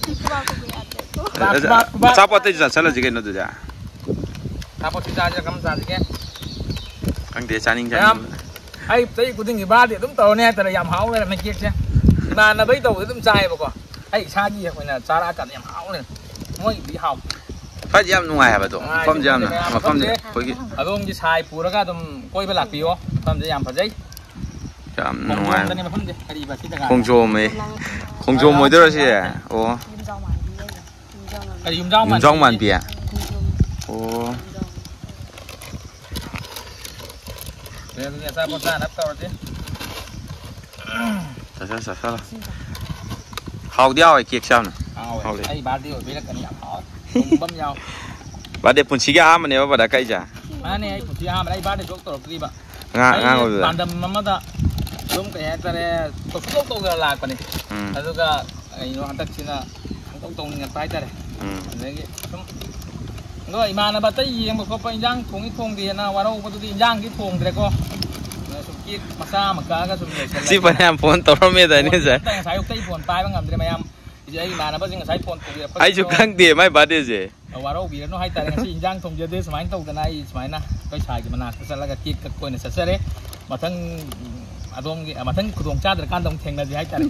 ꯈꯨꯕꯥꯛ ꯈꯨꯕꯥꯛ ꯌꯥꯗꯦꯀꯣ꯫ ꯈꯨꯕꯥꯛ, ꯈꯨꯕꯥꯛ, ꯈꯨꯕꯥꯛ꯫ ꯑꯆꯥꯄꯣꯠ ꯑꯇꯩꯁꯨ ꯆꯥꯁꯤꯜꯂꯁꯤ ꯀꯩꯅꯣ ꯑꯗꯨꯗꯤ꯫ ꯑꯆꯥꯄꯣꯠꯁꯤ ꯆꯥꯁꯤꯔ ꯀꯔꯝ ꯆꯥꯁꯤꯒꯦ? ꯈꯪꯗꯦ, ꯆꯥꯅꯤꯡ ꯃꯌꯥꯝ, ꯆꯥꯅꯤꯡꯕ꯫ ꯑꯩ ꯆꯍꯤ ꯈꯨꯗꯤꯡꯒꯤ ꯕꯥꯔꯗꯦ ꯑꯗꯨꯝ ꯇꯧꯔꯅꯤ ꯍꯥꯏꯇꯥꯔꯦ, ꯌꯥꯝ ꯍꯥꯎ ꯂꯩꯔꯝꯃꯦ ꯀꯦꯛꯁꯦ꯫ ꯏꯃꯥꯟꯅꯕꯩ ꯇꯧꯕꯗ ꯑꯗꯨꯝ ꯆꯥꯏꯌꯦꯕꯀꯣ꯫ ꯑꯩ ꯏꯁꯥꯒꯤ ꯑꯣꯏꯅ ꯆꯥꯔꯛꯑꯀꯥꯟꯗ ꯌꯥꯝ ꯍꯥꯎ ꯂꯩꯔꯝꯃꯦ꯫ ꯃꯣꯏꯒꯤꯗꯤ ꯍꯥꯎ꯫ ꯐꯗꯤ ꯌꯥꯝ ꯅꯨꯡꯉꯥꯏ ꯍꯥꯏꯕꯗꯣ, ꯅꯨꯡꯉꯥꯏ, ꯃꯐꯝꯁꯦ ꯌꯥꯝꯅ, ꯃꯐꯝꯁꯦ ꯃꯐꯝꯁꯦ ꯃꯐꯝꯁꯦ꯫ ꯑꯩꯈꯣꯏꯒꯤ ꯑꯗꯣꯝꯒꯤ ꯁꯥꯏ ꯄꯨꯔꯒ ꯑꯗꯨꯝ ꯀꯣꯏꯕ ꯂꯥꯛꯄꯤꯌꯣ, ꯃꯐꯝꯁꯦ ꯌꯥꯝ ꯐꯖꯩ꯫ ꯌꯥꯝ ꯅꯨꯡꯉꯥꯏ꯫ ꯈꯣꯡꯖꯣꯝꯗꯅꯦ ꯃꯐꯝꯁꯦ, ꯀꯔꯤꯕ ꯁꯤ ꯖꯒꯥꯁꯦ? ꯈꯣꯡꯖꯣꯝ ꯑꯦ, ꯈꯣꯡꯖꯣꯝ ꯑꯣꯏꯗꯣꯏꯔꯣ ꯁꯤ? ꯑꯣ꯫ ꯌꯨꯝꯖꯥꯎ ꯃꯥꯟꯕꯤ ꯂꯩꯕ꯫ ꯌꯨꯝꯖꯥꯎ ꯃꯥꯟꯕꯤ꯫ ꯀꯔꯤ ꯌꯨꯝꯖꯥꯎ ꯌꯨꯝꯖꯥꯎ ꯃꯥꯟꯕꯤ? ꯃꯥꯟꯕꯤ? ꯈꯣꯡꯖꯣꯝ꯫ ꯑꯣ꯫ ꯌꯨꯝꯖꯥꯎ꯫ ꯑꯗꯨꯗꯤ ꯑꯆꯥꯄꯣꯠ ꯆꯥꯅꯕ ꯇꯧꯔꯁꯤ꯫ ꯆꯠꯁꯜꯂꯣ, ꯆꯠꯁꯜꯂꯣ꯫ ꯍꯥꯎꯗꯤ ꯍꯥꯎꯋꯦ ꯀꯦꯛꯁꯦ ꯌꯥꯝꯅ꯫ ꯍꯥꯎꯋꯦ꯫ ꯍꯥꯎꯋꯦ꯫ ꯑꯩ ꯕꯥꯔꯗꯦ ꯑꯣꯏꯕꯩꯔ ꯀꯩꯅꯣ ꯌꯥꯝ ꯍꯥꯎꯋꯦ꯫ ꯊꯨꯝꯕ ꯑꯃ ꯌꯥꯎ꯫ ꯕꯥꯔꯗꯦ ꯄꯨꯟꯁꯤꯒꯤ ꯑꯍꯥꯟꯕꯅꯦꯕ ꯕ꯭ꯔꯗꯔ ꯀꯛꯏꯁꯦ? ꯃꯥꯅꯦ, ꯑꯩ ꯄꯨꯟꯁꯤ ꯑꯍꯥꯟꯕꯅꯦ꯫ ꯑꯩ ꯕꯥꯔꯗꯦ ꯖꯣꯛ ꯇꯧꯔꯛꯇ꯭ꯔꯤꯕ꯫ ꯑꯉꯥꯡ, ꯑꯩ ꯑꯉꯥꯡ ꯑꯣꯏꯕꯗ꯫ ꯄꯥꯟꯗꯝ ꯑꯃꯗ ꯑꯗꯨꯝ, ꯀꯩ ꯍꯥꯏꯇꯥꯔꯦ, ꯇꯧꯁꯨ ꯇꯧ ꯇꯧꯗꯅ ꯂꯥꯛꯄꯅꯦ꯫ ꯎꯝ꯫ ꯑꯗꯨꯒ ꯀꯩꯅꯣ, ꯍꯟꯗꯛꯁꯤꯅ ꯈꯪꯇꯧ ꯇꯧꯅꯤꯡꯉꯛꯄ ꯍꯥꯏꯇꯥꯔꯦ꯫ ꯎꯝ꯫ ꯑꯗꯒꯤ ꯁꯨꯝ, ꯑꯗꯣ ꯏꯃꯥꯟꯅꯕ ꯑꯇꯩ ꯌꯦꯡꯕ ꯈꯣꯠꯄ, ꯏꯟꯖꯥꯡ ꯊꯣꯡꯉꯤ ꯊꯣꯡꯗꯦꯅ ꯋꯥꯔꯧꯕꯗꯨꯗꯤ ꯏꯟꯖꯥꯡꯗꯤ ꯊꯣꯡꯗ꯭ꯔꯦꯀꯣ꯫ ꯑꯗ ꯁꯨꯝ ꯀꯦꯛ ꯃꯆꯥ ꯑꯃ ꯀꯛꯑꯒ ꯁꯨꯝ ꯂꯣꯏꯁꯤꯜꯂꯒꯦ꯫ ꯁꯤ ꯐꯅꯌꯥꯝ ꯐꯣꯟ ꯇꯧꯔꯝꯃꯦꯗꯥꯏꯅꯦ, ꯐꯣꯟꯁꯦ ꯁꯥꯔ? ꯑꯝꯇ ꯉꯁꯥꯏ ꯑꯌꯨꯛꯇꯩ ꯐꯣꯟ ꯄꯥꯏꯕ ꯉꯝꯗ꯭ꯔꯦ ꯃꯌꯥꯝ꯫ ꯍꯧꯖꯤꯛ ꯑꯩ ꯏꯃꯥꯟꯅꯕꯁꯤꯡ ꯉꯁꯥꯏ ꯐꯣꯟ ꯇꯧꯕꯤꯔꯛꯄꯁꯤꯡꯗꯣ ꯑꯩꯁꯨ ꯈꯪꯗꯦ ꯃꯥꯏ ꯕꯥꯔꯗꯦꯁꯦ꯫ ꯋꯥꯔꯧꯕꯤꯔꯅꯨ ꯍꯥꯏꯇꯥꯔꯦ꯫ ꯉꯁꯤ ꯏꯟꯖꯥꯡ ꯊꯣꯡꯖꯗꯦ ꯁꯨꯃꯥꯏꯅ ꯇꯧꯗꯅ ꯑꯩ ꯁꯨꯃꯥꯏꯅ ꯑꯩꯈꯣꯏ ꯁꯥꯏꯒꯤ ꯃꯅꯥꯛꯇ ꯆꯠꯂꯒ ꯀꯦꯛ ꯀꯛꯄ ꯑꯣꯏꯅ ꯆꯠꯆꯔꯦ꯫ ꯃꯊꯪ, ꯎꯝ, ꯑꯗꯣꯝꯒꯤ, ꯃꯊꯪ ꯈꯨꯗꯣꯡ ꯆꯥꯗ꯭ꯔꯀꯥꯟꯗ ꯑꯃꯨꯛ ꯊꯦꯡꯅꯁꯤ ꯍꯥꯏꯇꯥꯔꯦ꯫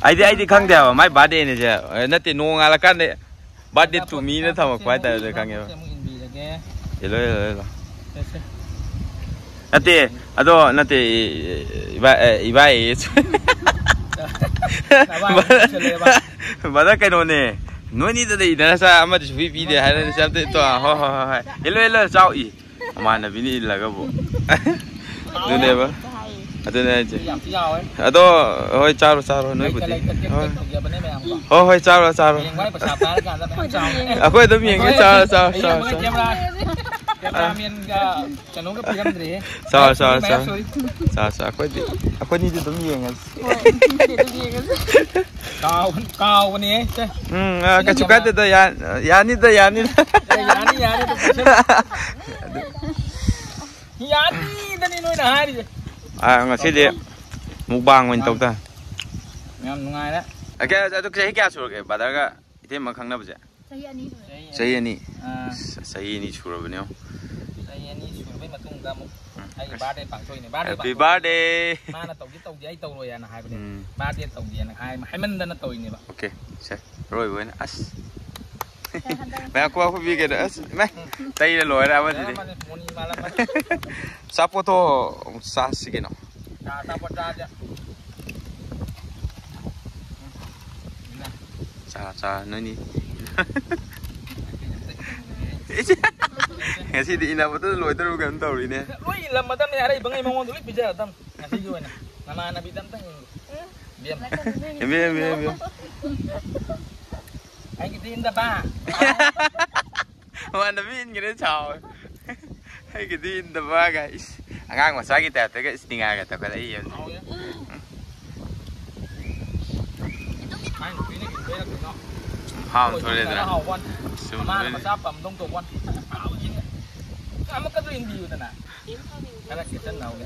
ꯑꯩꯗꯤ, ꯑꯩꯗꯤ ꯈꯪꯗꯦ ꯍꯥꯏꯕ, ꯃꯥꯏ ꯕꯥꯔꯗꯦꯅꯦꯁꯦ꯫ ꯑꯦ, ꯅꯠꯇꯦ, ꯅꯣꯡꯉꯥꯜꯂꯀꯥꯟꯗ ꯕꯥꯔꯗꯦ ꯇꯨ ꯃꯤꯅ ꯊꯝꯃꯛꯄ ꯍꯥꯏꯇꯥꯔꯦ, ꯑꯗꯨ ꯈꯪꯉꯦꯕ꯫ ꯑꯃꯨꯛ ꯏꯟꯕꯤꯔꯒꯦ꯫ ꯏꯜꯂꯣ, ꯏꯜꯂꯣ, ꯏꯜꯂꯣ꯫ ꯁꯦ, ꯁꯦ꯫ ꯅꯠꯇꯦ, ꯑꯗꯣ ꯅꯠꯇꯦ, ꯏ-, ꯏ-, ꯏꯕꯥ-, ꯑꯦ, ꯏꯕꯥꯏ ꯑꯦ꯫ ꯅꯕꯥꯏ ꯑꯃꯨꯛ ꯄꯨꯁꯜꯂꯛꯑꯦꯕ꯫ ꯕ꯭ꯔꯗꯔ, ꯀꯩꯅꯣꯅꯦ, ꯅꯣꯏꯅꯤꯗ ꯂꯩꯗꯅ ꯆꯥ ꯑꯃꯗꯤ ꯁꯨꯄꯤ ꯄꯤꯗꯦ ꯍꯥꯏꯔꯅꯤ, ꯆꯥ ꯑꯝꯇ ꯇꯣ-, ꯍꯣꯏ, ꯍꯣꯏ, ꯍꯣꯏ, ꯍꯣꯏ꯫ ꯏꯜꯂꯣ, ꯏꯜꯂꯣ, ꯆꯥꯎ, ꯏ꯫ ꯃꯃꯥꯟꯅꯕꯤꯅ ꯏꯜꯂꯒꯕꯨ꯫ ꯑꯗꯨꯅꯦꯕ꯫ ꯑꯗꯨꯅꯦ ꯍꯥꯏꯁꯦ꯫ ꯌꯥꯝ ꯊꯤ ꯌꯥꯎꯋꯦ꯫ ꯑꯗꯣ, ꯍꯣꯏ, ꯆꯥꯔꯣ, ꯆꯥꯔꯣ, ꯂꯩꯇ ꯅꯣꯏꯕꯨꯗꯤ꯫ ꯂꯩꯇ ꯀꯦꯛ ꯍꯣꯏ꯫ ꯀꯛ ꯇꯧꯖꯕꯅꯦ ꯃꯌꯥꯝꯀꯣ꯫ ꯍꯣꯏ, ꯍꯣꯏ, ꯆꯥꯔꯣ, ꯆꯥꯔꯣ꯫ ꯍꯌꯦꯡꯋꯥꯏ ꯄꯩꯁꯥ ꯄꯥꯏꯔꯀꯥꯟꯗ ꯃꯌꯥꯝ ꯆꯥꯎꯅꯦ꯫ ꯑꯩꯈꯣꯏ ꯑꯗꯨꯝ ꯌꯦꯡꯒꯦ, ꯑꯩꯈꯣꯏ ꯆꯥꯔꯣ, ꯆꯥꯔꯣ, ꯑꯩ ꯆꯥꯔꯣ, ꯌꯦꯡꯉꯒ ꯆꯥꯔꯣ꯫ ꯀꯦꯃꯦꯔꯥ ꯔꯥꯃꯦꯟꯒ ꯀꯩꯅꯣꯒ ꯄꯤꯔꯝꯗ꯭ꯔꯦꯍꯦ꯫ ꯆꯥꯎ, ꯆꯥꯎ, ꯃꯌꯥꯝ ꯆꯥꯎ꯫ Sorry꯫ ꯆꯥꯎ, ꯆꯥꯎ꯫ ꯑꯩꯈꯣꯏꯗꯤ, ꯑꯩꯈꯣꯏꯅꯤꯗꯤ ꯑꯗꯨꯝ ꯌꯦꯡꯉꯁꯤ꯫ ꯍꯣꯏ, ꯑꯗꯨꯝ ꯌꯦꯡꯉꯁꯤ꯫ ꯀꯥꯎ-, ꯀꯥꯎꯕꯅꯦ꯫ ꯁꯦ꯫ ꯎꯝ, ꯑ, ꯁꯤꯅ ꯀꯩꯁꯨ ꯀꯩꯅꯣ꯫ ꯀꯥꯏꯗꯦꯗ, ꯌꯥ-, ꯌꯥꯅꯤꯗ, ꯌꯥꯅꯤꯗ꯫ ꯑꯦ, ꯌꯥꯅꯤ, ꯌꯥꯅꯤ, ꯑꯗꯨꯝ ꯄꯤꯁꯜꯂꯣ꯫ ꯌꯥꯅꯤꯗꯅꯤ ꯅꯣꯏꯅ ꯍꯥꯏꯔꯤꯁꯦ꯫ ꯑ, ꯉꯁꯤꯗꯤ ꯃꯨꯛꯕꯥꯡ ꯑꯣꯏꯅ ꯇꯧ ꯇꯥꯔꯦ꯫ ꯌꯥꯝ ꯅꯨꯡꯉꯥꯏꯔꯦ꯫ ꯑ, ꯀꯌꯥ, ꯑꯗꯨ ꯆꯍꯤ ꯀꯌꯥ ꯁꯨꯔꯒꯦ brother-ꯒ ꯏꯇꯩꯃ ꯈꯪꯅꯕꯁꯦ? ꯆꯍꯤ ꯑꯅꯤ ꯁꯨꯔꯦ꯫ ꯆꯍꯤ ꯑꯅꯤ? ꯑꯥ꯫ ꯑꯁ, ꯆꯍꯤ ꯑꯅꯤ ꯁꯨꯔꯕꯅꯦ꯫ ꯆꯍꯤ ꯑꯅꯤ ꯁꯨꯔꯕꯩ ꯃꯇꯨꯡꯗ ꯑꯃꯨꯛ ꯎꯝ, ꯑꯩꯒꯤ ꯑꯁ꯫ Birthday ꯄꯥꯡꯊꯣꯛꯏꯅꯦ꯫ Birthday Happy ꯄꯥꯡꯊꯣꯛꯄꯁꯦ birthday! ꯃꯥꯅ ꯇꯧꯗꯤ ꯇꯧꯗꯦ, ꯑꯩ ꯇꯧꯔꯣꯏ ꯍꯥꯏꯅ ꯍꯥꯏꯕꯅꯦ꯫ ꯎꯝ꯫ Birthday ꯇꯧꯗꯦꯅ ꯍꯥꯏ-, ꯍꯥꯏꯃꯟꯗꯅ ꯇꯧꯔꯤꯅꯦꯕ꯫ Okay, ꯁꯦ, ꯑꯔꯣꯏꯕ ꯑꯣꯏꯅ, ꯑꯁ꯫ ꯁꯦ, ꯍꯟꯗꯛ ꯃꯌꯥꯝ ꯀꯣꯛ ꯄꯨꯕꯤꯒꯦꯗ, ꯑꯁ, ꯏꯃꯥꯏ, ꯇꯩꯔ ꯂꯣꯏꯔꯦ ꯑꯃꯁꯤꯗꯤ꯫ ꯌꯥꯔꯝꯃꯅꯤ, ꯃꯣꯅꯤ ꯃꯥꯜꯂꯝꯃꯅꯤ꯫ ꯑꯆꯥꯄꯣꯠꯇꯣ ꯑꯃꯨꯛ ꯆꯥꯁꯤ ꯀꯩꯅꯣ꯫ ꯑꯆꯥꯄꯣꯠ ꯆꯥꯁꯦ꯫ ꯆꯥ, ꯆꯥ, ꯅꯣꯏꯅꯤ꯫ ꯉꯁꯤꯗꯤ ꯏꯟꯅꯕꯗ ꯂꯣꯏꯗꯧꯔꯕ ꯀꯩꯅꯣꯝ ꯇꯧꯔꯤꯅꯦ꯫ ꯂꯣꯏ ꯏꯜꯂꯝꯃꯗꯕꯅꯦ, ꯑꯔꯩꯕꯉꯩ ꯃꯉꯣꯟꯗ ꯂꯣꯏ ꯄꯤꯖꯔꯗꯕꯅꯦ ꯉꯁꯤꯒꯤ ꯑꯣꯏꯅ꯫ ꯅꯃꯥꯟꯅꯕꯤꯗ ꯑꯝꯇ ꯍꯦꯟꯒꯦ꯫ ꯏꯕꯦꯝ꯫ ꯏꯕꯦꯝ, ꯏꯕꯦꯝ, ꯏꯕꯦꯝ꯫ ꯑꯩꯒꯤꯗꯤ ꯏꯟꯗꯕ꯫ ꯃꯃꯥꯟꯅꯕꯤ ꯏꯟꯈ꯭ꯔꯦ ꯆꯥꯎꯋꯦ꯫ ꯑꯩꯒꯤꯗꯤ ꯏꯟꯗꯕꯒ, ꯏꯁ, ꯑꯉꯥꯡ ꯃꯆꯥꯒꯤ type-ꯇꯒ, ꯏꯁ, ꯅꯤꯡꯉꯥꯏꯒ ꯇꯧꯈꯠꯂꯛꯏ ꯌꯦꯡꯉꯨ꯫ ꯍꯥꯎꯋꯦ꯫ ꯃꯥꯏ ꯅꯨꯄꯤꯅ ꯏꯟꯕꯩꯔ ꯀꯩꯅꯣ꯫ ꯍꯥꯎꯅ ꯑꯩꯈꯣꯏ ꯊꯣꯛꯂꯛꯑꯦꯗꯅ꯫ ꯏꯟꯕꯅ ꯍꯥꯎꯕ ꯋꯥꯅꯤ꯫ ꯆꯨꯝꯗꯣꯏꯅꯤ꯫ ꯃꯥꯅ ꯃꯆꯥ ꯄꯝꯗꯧ ꯇꯧꯕ ꯋꯥꯅꯤ꯫ ꯍꯥꯎꯕꯅꯤꯅꯦ꯫ ꯑꯃꯨꯛꯀꯁꯨ ꯏꯟꯕꯤꯌꯨꯗꯅ꯫ ꯈꯔ ꯀꯦꯠꯁꯟꯅꯍꯧꯒꯦ꯫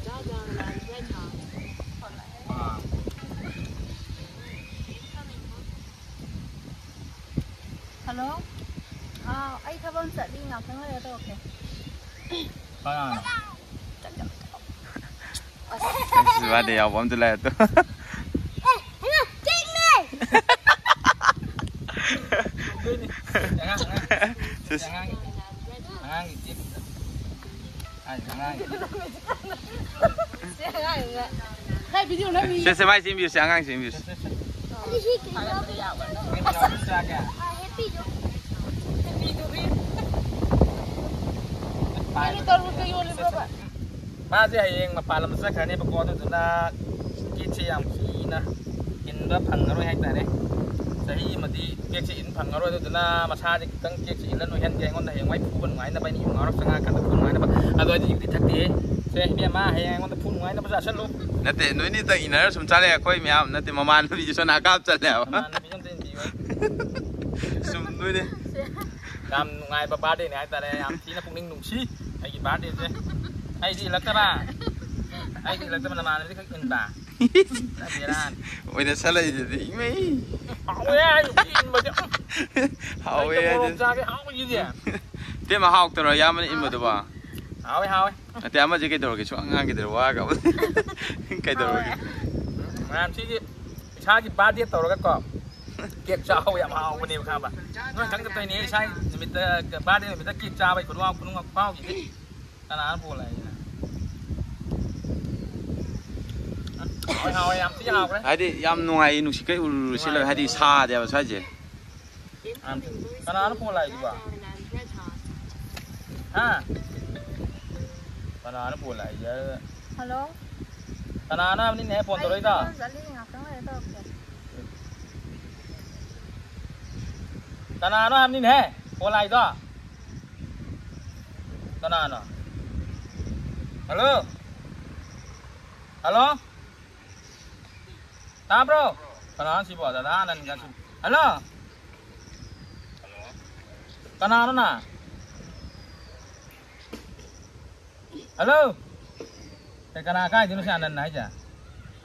ꯑꯥ꯫ Hello? ꯑꯥ, ꯑꯩ ꯊꯕꯛ ꯑꯃ ꯆꯠꯂꯤ, ꯉꯥꯛꯇꯪ ꯂꯩꯔ ꯇꯧꯔꯛꯀꯦ꯫ ꯀꯅꯥꯅꯣ? ꯆꯠ, ꯆꯠ, ꯆꯠ꯫ ꯑꯁ, ꯋꯥꯗ ꯌꯥꯎꯕ ꯑꯝꯇ ꯂꯩꯔꯦ ꯇꯨ꯫ ꯑꯦ, ꯍꯩꯃꯥ, ꯀꯦꯛꯅꯦ! ꯑꯉꯥꯡ, ꯑꯉꯥꯡ꯫ ꯁꯤꯁ꯫ ꯑꯉꯥꯡꯒꯤ, ꯑꯉꯥꯡꯒꯤ ꯀꯦꯛ꯫ ꯁꯦ, ꯃꯥꯏ ꯆꯦꯟꯕꯤꯌꯨꯁꯦ, ꯑꯉꯥꯡ ꯆꯦꯟꯕꯤꯌꯨꯁꯦ꯫ ꯃꯥꯁꯦ ꯍꯌꯦꯡ ꯃꯄꯥꯟ ꯂꯝꯗ ꯆꯠꯈ꯭ꯔꯅꯦꯕꯀꯣ, ꯑꯗꯨꯗꯨꯅ ꯀꯦꯛꯁꯦ ꯌꯥꯝ ꯀꯨꯏꯅ ꯏꯟꯕ ꯐꯪꯉꯔꯣꯏ ꯍꯥꯏꯇꯥꯔꯦ꯫ ꯆꯍꯤ ꯑꯃꯗꯤ ꯀꯦꯛꯁꯦ ꯏꯟ ꯐꯪꯉꯔꯣꯏ, ꯑꯗꯨꯗꯨꯅ ꯃꯁꯥꯁꯦ ꯈꯤꯇꯪ ꯀꯦꯛꯁꯦ ꯏꯜꯂ ꯅꯣꯏꯍꯟꯒꯦ꯫ ꯑꯩꯉꯣꯟꯗ ꯍꯌꯦꯡꯋꯥꯏ ꯐꯨꯕ ꯅꯨꯡꯉꯥꯏꯅꯕ, ꯑꯩꯅ ꯌꯨ ꯉꯥꯎꯔꯞ ꯆꯪꯉꯛꯑꯀꯥꯟꯗ ꯐꯨꯕ ꯅꯨꯡꯉꯥꯏꯅꯕ꯫ ꯑꯗꯣ ꯑꯩꯗꯤ ꯌꯨꯗꯤ ꯊꯛꯇꯦ꯫ ꯁꯦ, ꯏꯕꯦꯝꯃ, ꯍꯌꯦꯡ ꯑꯩꯉꯣꯟꯗ ꯐꯨ ꯅꯨꯡꯉꯥꯏꯅꯕ ꯆꯥꯁꯜꯂꯨ꯫ ꯅꯠꯇꯦ, ꯅꯣꯏꯅꯤꯇꯪ ꯏꯟꯅꯔ ꯁꯨꯝ ꯆꯥꯂꯦ, ꯑꯩꯈꯣꯏ ꯃꯌꯥꯝ ꯅꯠꯇꯦ, ꯃꯃꯥꯟꯅꯕꯤꯁꯨ ꯁꯣꯝ ꯅꯥꯀꯥꯞ ꯆꯠꯂꯦ ꯍꯥꯏꯕ꯫ ꯃꯃꯥꯟꯅꯕꯤ ꯑꯝꯇ ꯏꯟꯕꯤꯌꯨ꯫ ꯁꯨꯝ ꯅꯣꯏꯅꯤ꯫ ꯌꯥꯝ ꯅꯨꯡꯉꯥꯏꯕ ꯕꯥꯔꯗꯦꯅꯦ ꯍꯥꯏꯇꯥꯔꯦ꯫ ꯌꯥꯝ ꯊꯤꯅ ꯄꯨꯛꯅꯤꯡ ꯅꯨꯡꯁꯤ ꯑꯩꯒꯤ ꯕꯥꯔꯗꯦꯁꯦ꯫ ꯑꯩꯗꯤ ꯏꯜꯂꯛꯇꯕ꯫ ꯑꯩꯗꯤ ꯏꯜꯂꯛꯇꯕ, ꯅꯃꯥꯟꯅꯕꯤꯗꯤ ꯈꯛ ꯏꯟꯕ꯫ ꯕꯦꯔꯥꯅꯤ꯫ ꯑꯣꯏꯅ ꯁꯜꯂꯛꯏꯗꯨꯗꯤ, ꯏꯃꯩ꯫ ꯍꯥꯎꯋꯦ ꯍꯥꯏ, ꯏꯟꯕꯁꯦ꯫ ꯍꯥꯎꯋꯦ ꯑꯩꯗꯤ ꯍꯥꯏꯗꯨꯅꯤ꯫ ꯃꯣꯔꯣꯛ ꯆꯥꯒꯦ, ꯍꯥꯎꯋꯦ ꯁꯤꯗꯤ꯫ ꯏꯇꯩꯃ ꯍꯥꯎꯇꯔꯣ, ꯏꯌꯥꯝꯕꯅ ꯏꯟꯕꯗꯨꯕꯣ? ꯍꯥꯎꯋꯦ, ꯍꯥꯎꯋꯦ꯫ ꯅꯠꯇꯦ, ꯑꯃꯁꯦ ꯀꯩꯗꯧꯔꯒꯦ? ꯁꯨꯡꯉꯥꯡ ꯉꯥꯡꯈꯤꯗ꯭ꯔꯦ, ꯋꯥꯒ ꯑꯃ꯫ ꯀꯩꯗꯧꯔꯒꯦ? ꯃꯌꯥꯝ ꯁꯤꯒꯤ ꯏꯁꯥꯒꯤ ꯕꯥꯔꯗꯦ ꯇꯧꯔꯒꯀꯣ, ꯀꯦꯛ ꯆꯥꯍꯧ ꯌꯥꯝ ꯍꯥꯎꯕꯅꯦꯕ, ꯈꯪꯉꯕ? ꯅꯣꯏ ꯈꯪꯗ ꯇꯧꯔꯤꯅꯦ, ꯏꯁꯥꯒꯤ ꯅꯨꯃꯤꯠꯇ, ꯕꯥꯔꯗꯦ ꯅꯨꯃꯤꯠꯇ ꯀꯦꯛ ꯆꯥꯕꯒꯤ ꯈꯨꯅꯨꯡ-, ꯈꯨꯅꯨꯡ-, ꯈꯨꯍꯥꯎꯁꯤꯗꯤ꯫ ꯀꯅꯥꯅ ꯄꯣꯜꯂꯦ ꯍꯥꯏꯁꯤꯅ? ꯍꯥꯎꯋꯦ, ꯍꯥꯎꯋꯦ, ꯌꯥꯝ ꯊꯤ ꯍꯥꯎꯈ꯭ꯔꯦ꯫ ꯍꯥꯏꯗꯤ ꯌꯥꯝ ꯅꯨꯡꯉꯥꯏ, ꯅꯨꯡꯁꯤꯠꯀ ꯎꯔꯨꯔꯨ ꯁꯤꯠꯂꯒ, ꯍꯥꯏꯗꯤ ꯅꯨꯡꯉꯥꯏ꯫ ꯁꯥꯗꯦꯕ ꯁ꯭ꯋꯥꯏꯁꯦ꯫ ꯀꯅꯥꯅ ꯐꯣꯟ ꯂꯥꯛꯏꯗꯨꯕꯣ? ꯍꯥ? ꯀꯅꯥꯅ ꯐꯣꯟ ꯂꯥꯛꯏꯁꯦ? ꯍꯜꯂꯣ? ꯀꯅꯥꯅꯣ ꯍꯥꯏꯕꯅꯤꯅꯦ ꯐꯣꯟ ꯑꯩ ꯇꯧꯔꯛꯏꯗꯣ? ꯊꯕꯛ ꯆꯠꯂꯤ, ꯉꯥꯛꯇꯪ ꯂꯩꯔ ꯇꯧꯔꯛꯀꯦ꯫ ꯀꯅꯥꯅꯣ ꯍꯥꯏꯕꯅꯤꯅꯦ ꯐꯣꯟ ꯂꯥꯛꯏꯗꯣ? ꯀꯅꯥꯅꯣ? ꯍꯜꯂꯣ? ꯍꯜꯂꯣ? ꯇꯥꯕ꯭ꯔꯣ? ꯀꯅꯥꯅꯣ ꯁꯤꯕꯣ? ꯗꯗꯥ ꯑꯅꯟꯒ ꯁꯤ-, ꯍꯜꯂꯣ? ꯀꯅꯥꯅꯣ ꯅ? ꯍꯜꯂꯣ? ꯑꯦ, ꯀꯅꯥ ꯀꯥꯏꯗꯩꯅꯣ ꯁꯤ ꯑꯅꯟ ꯍꯥꯏꯁꯦ?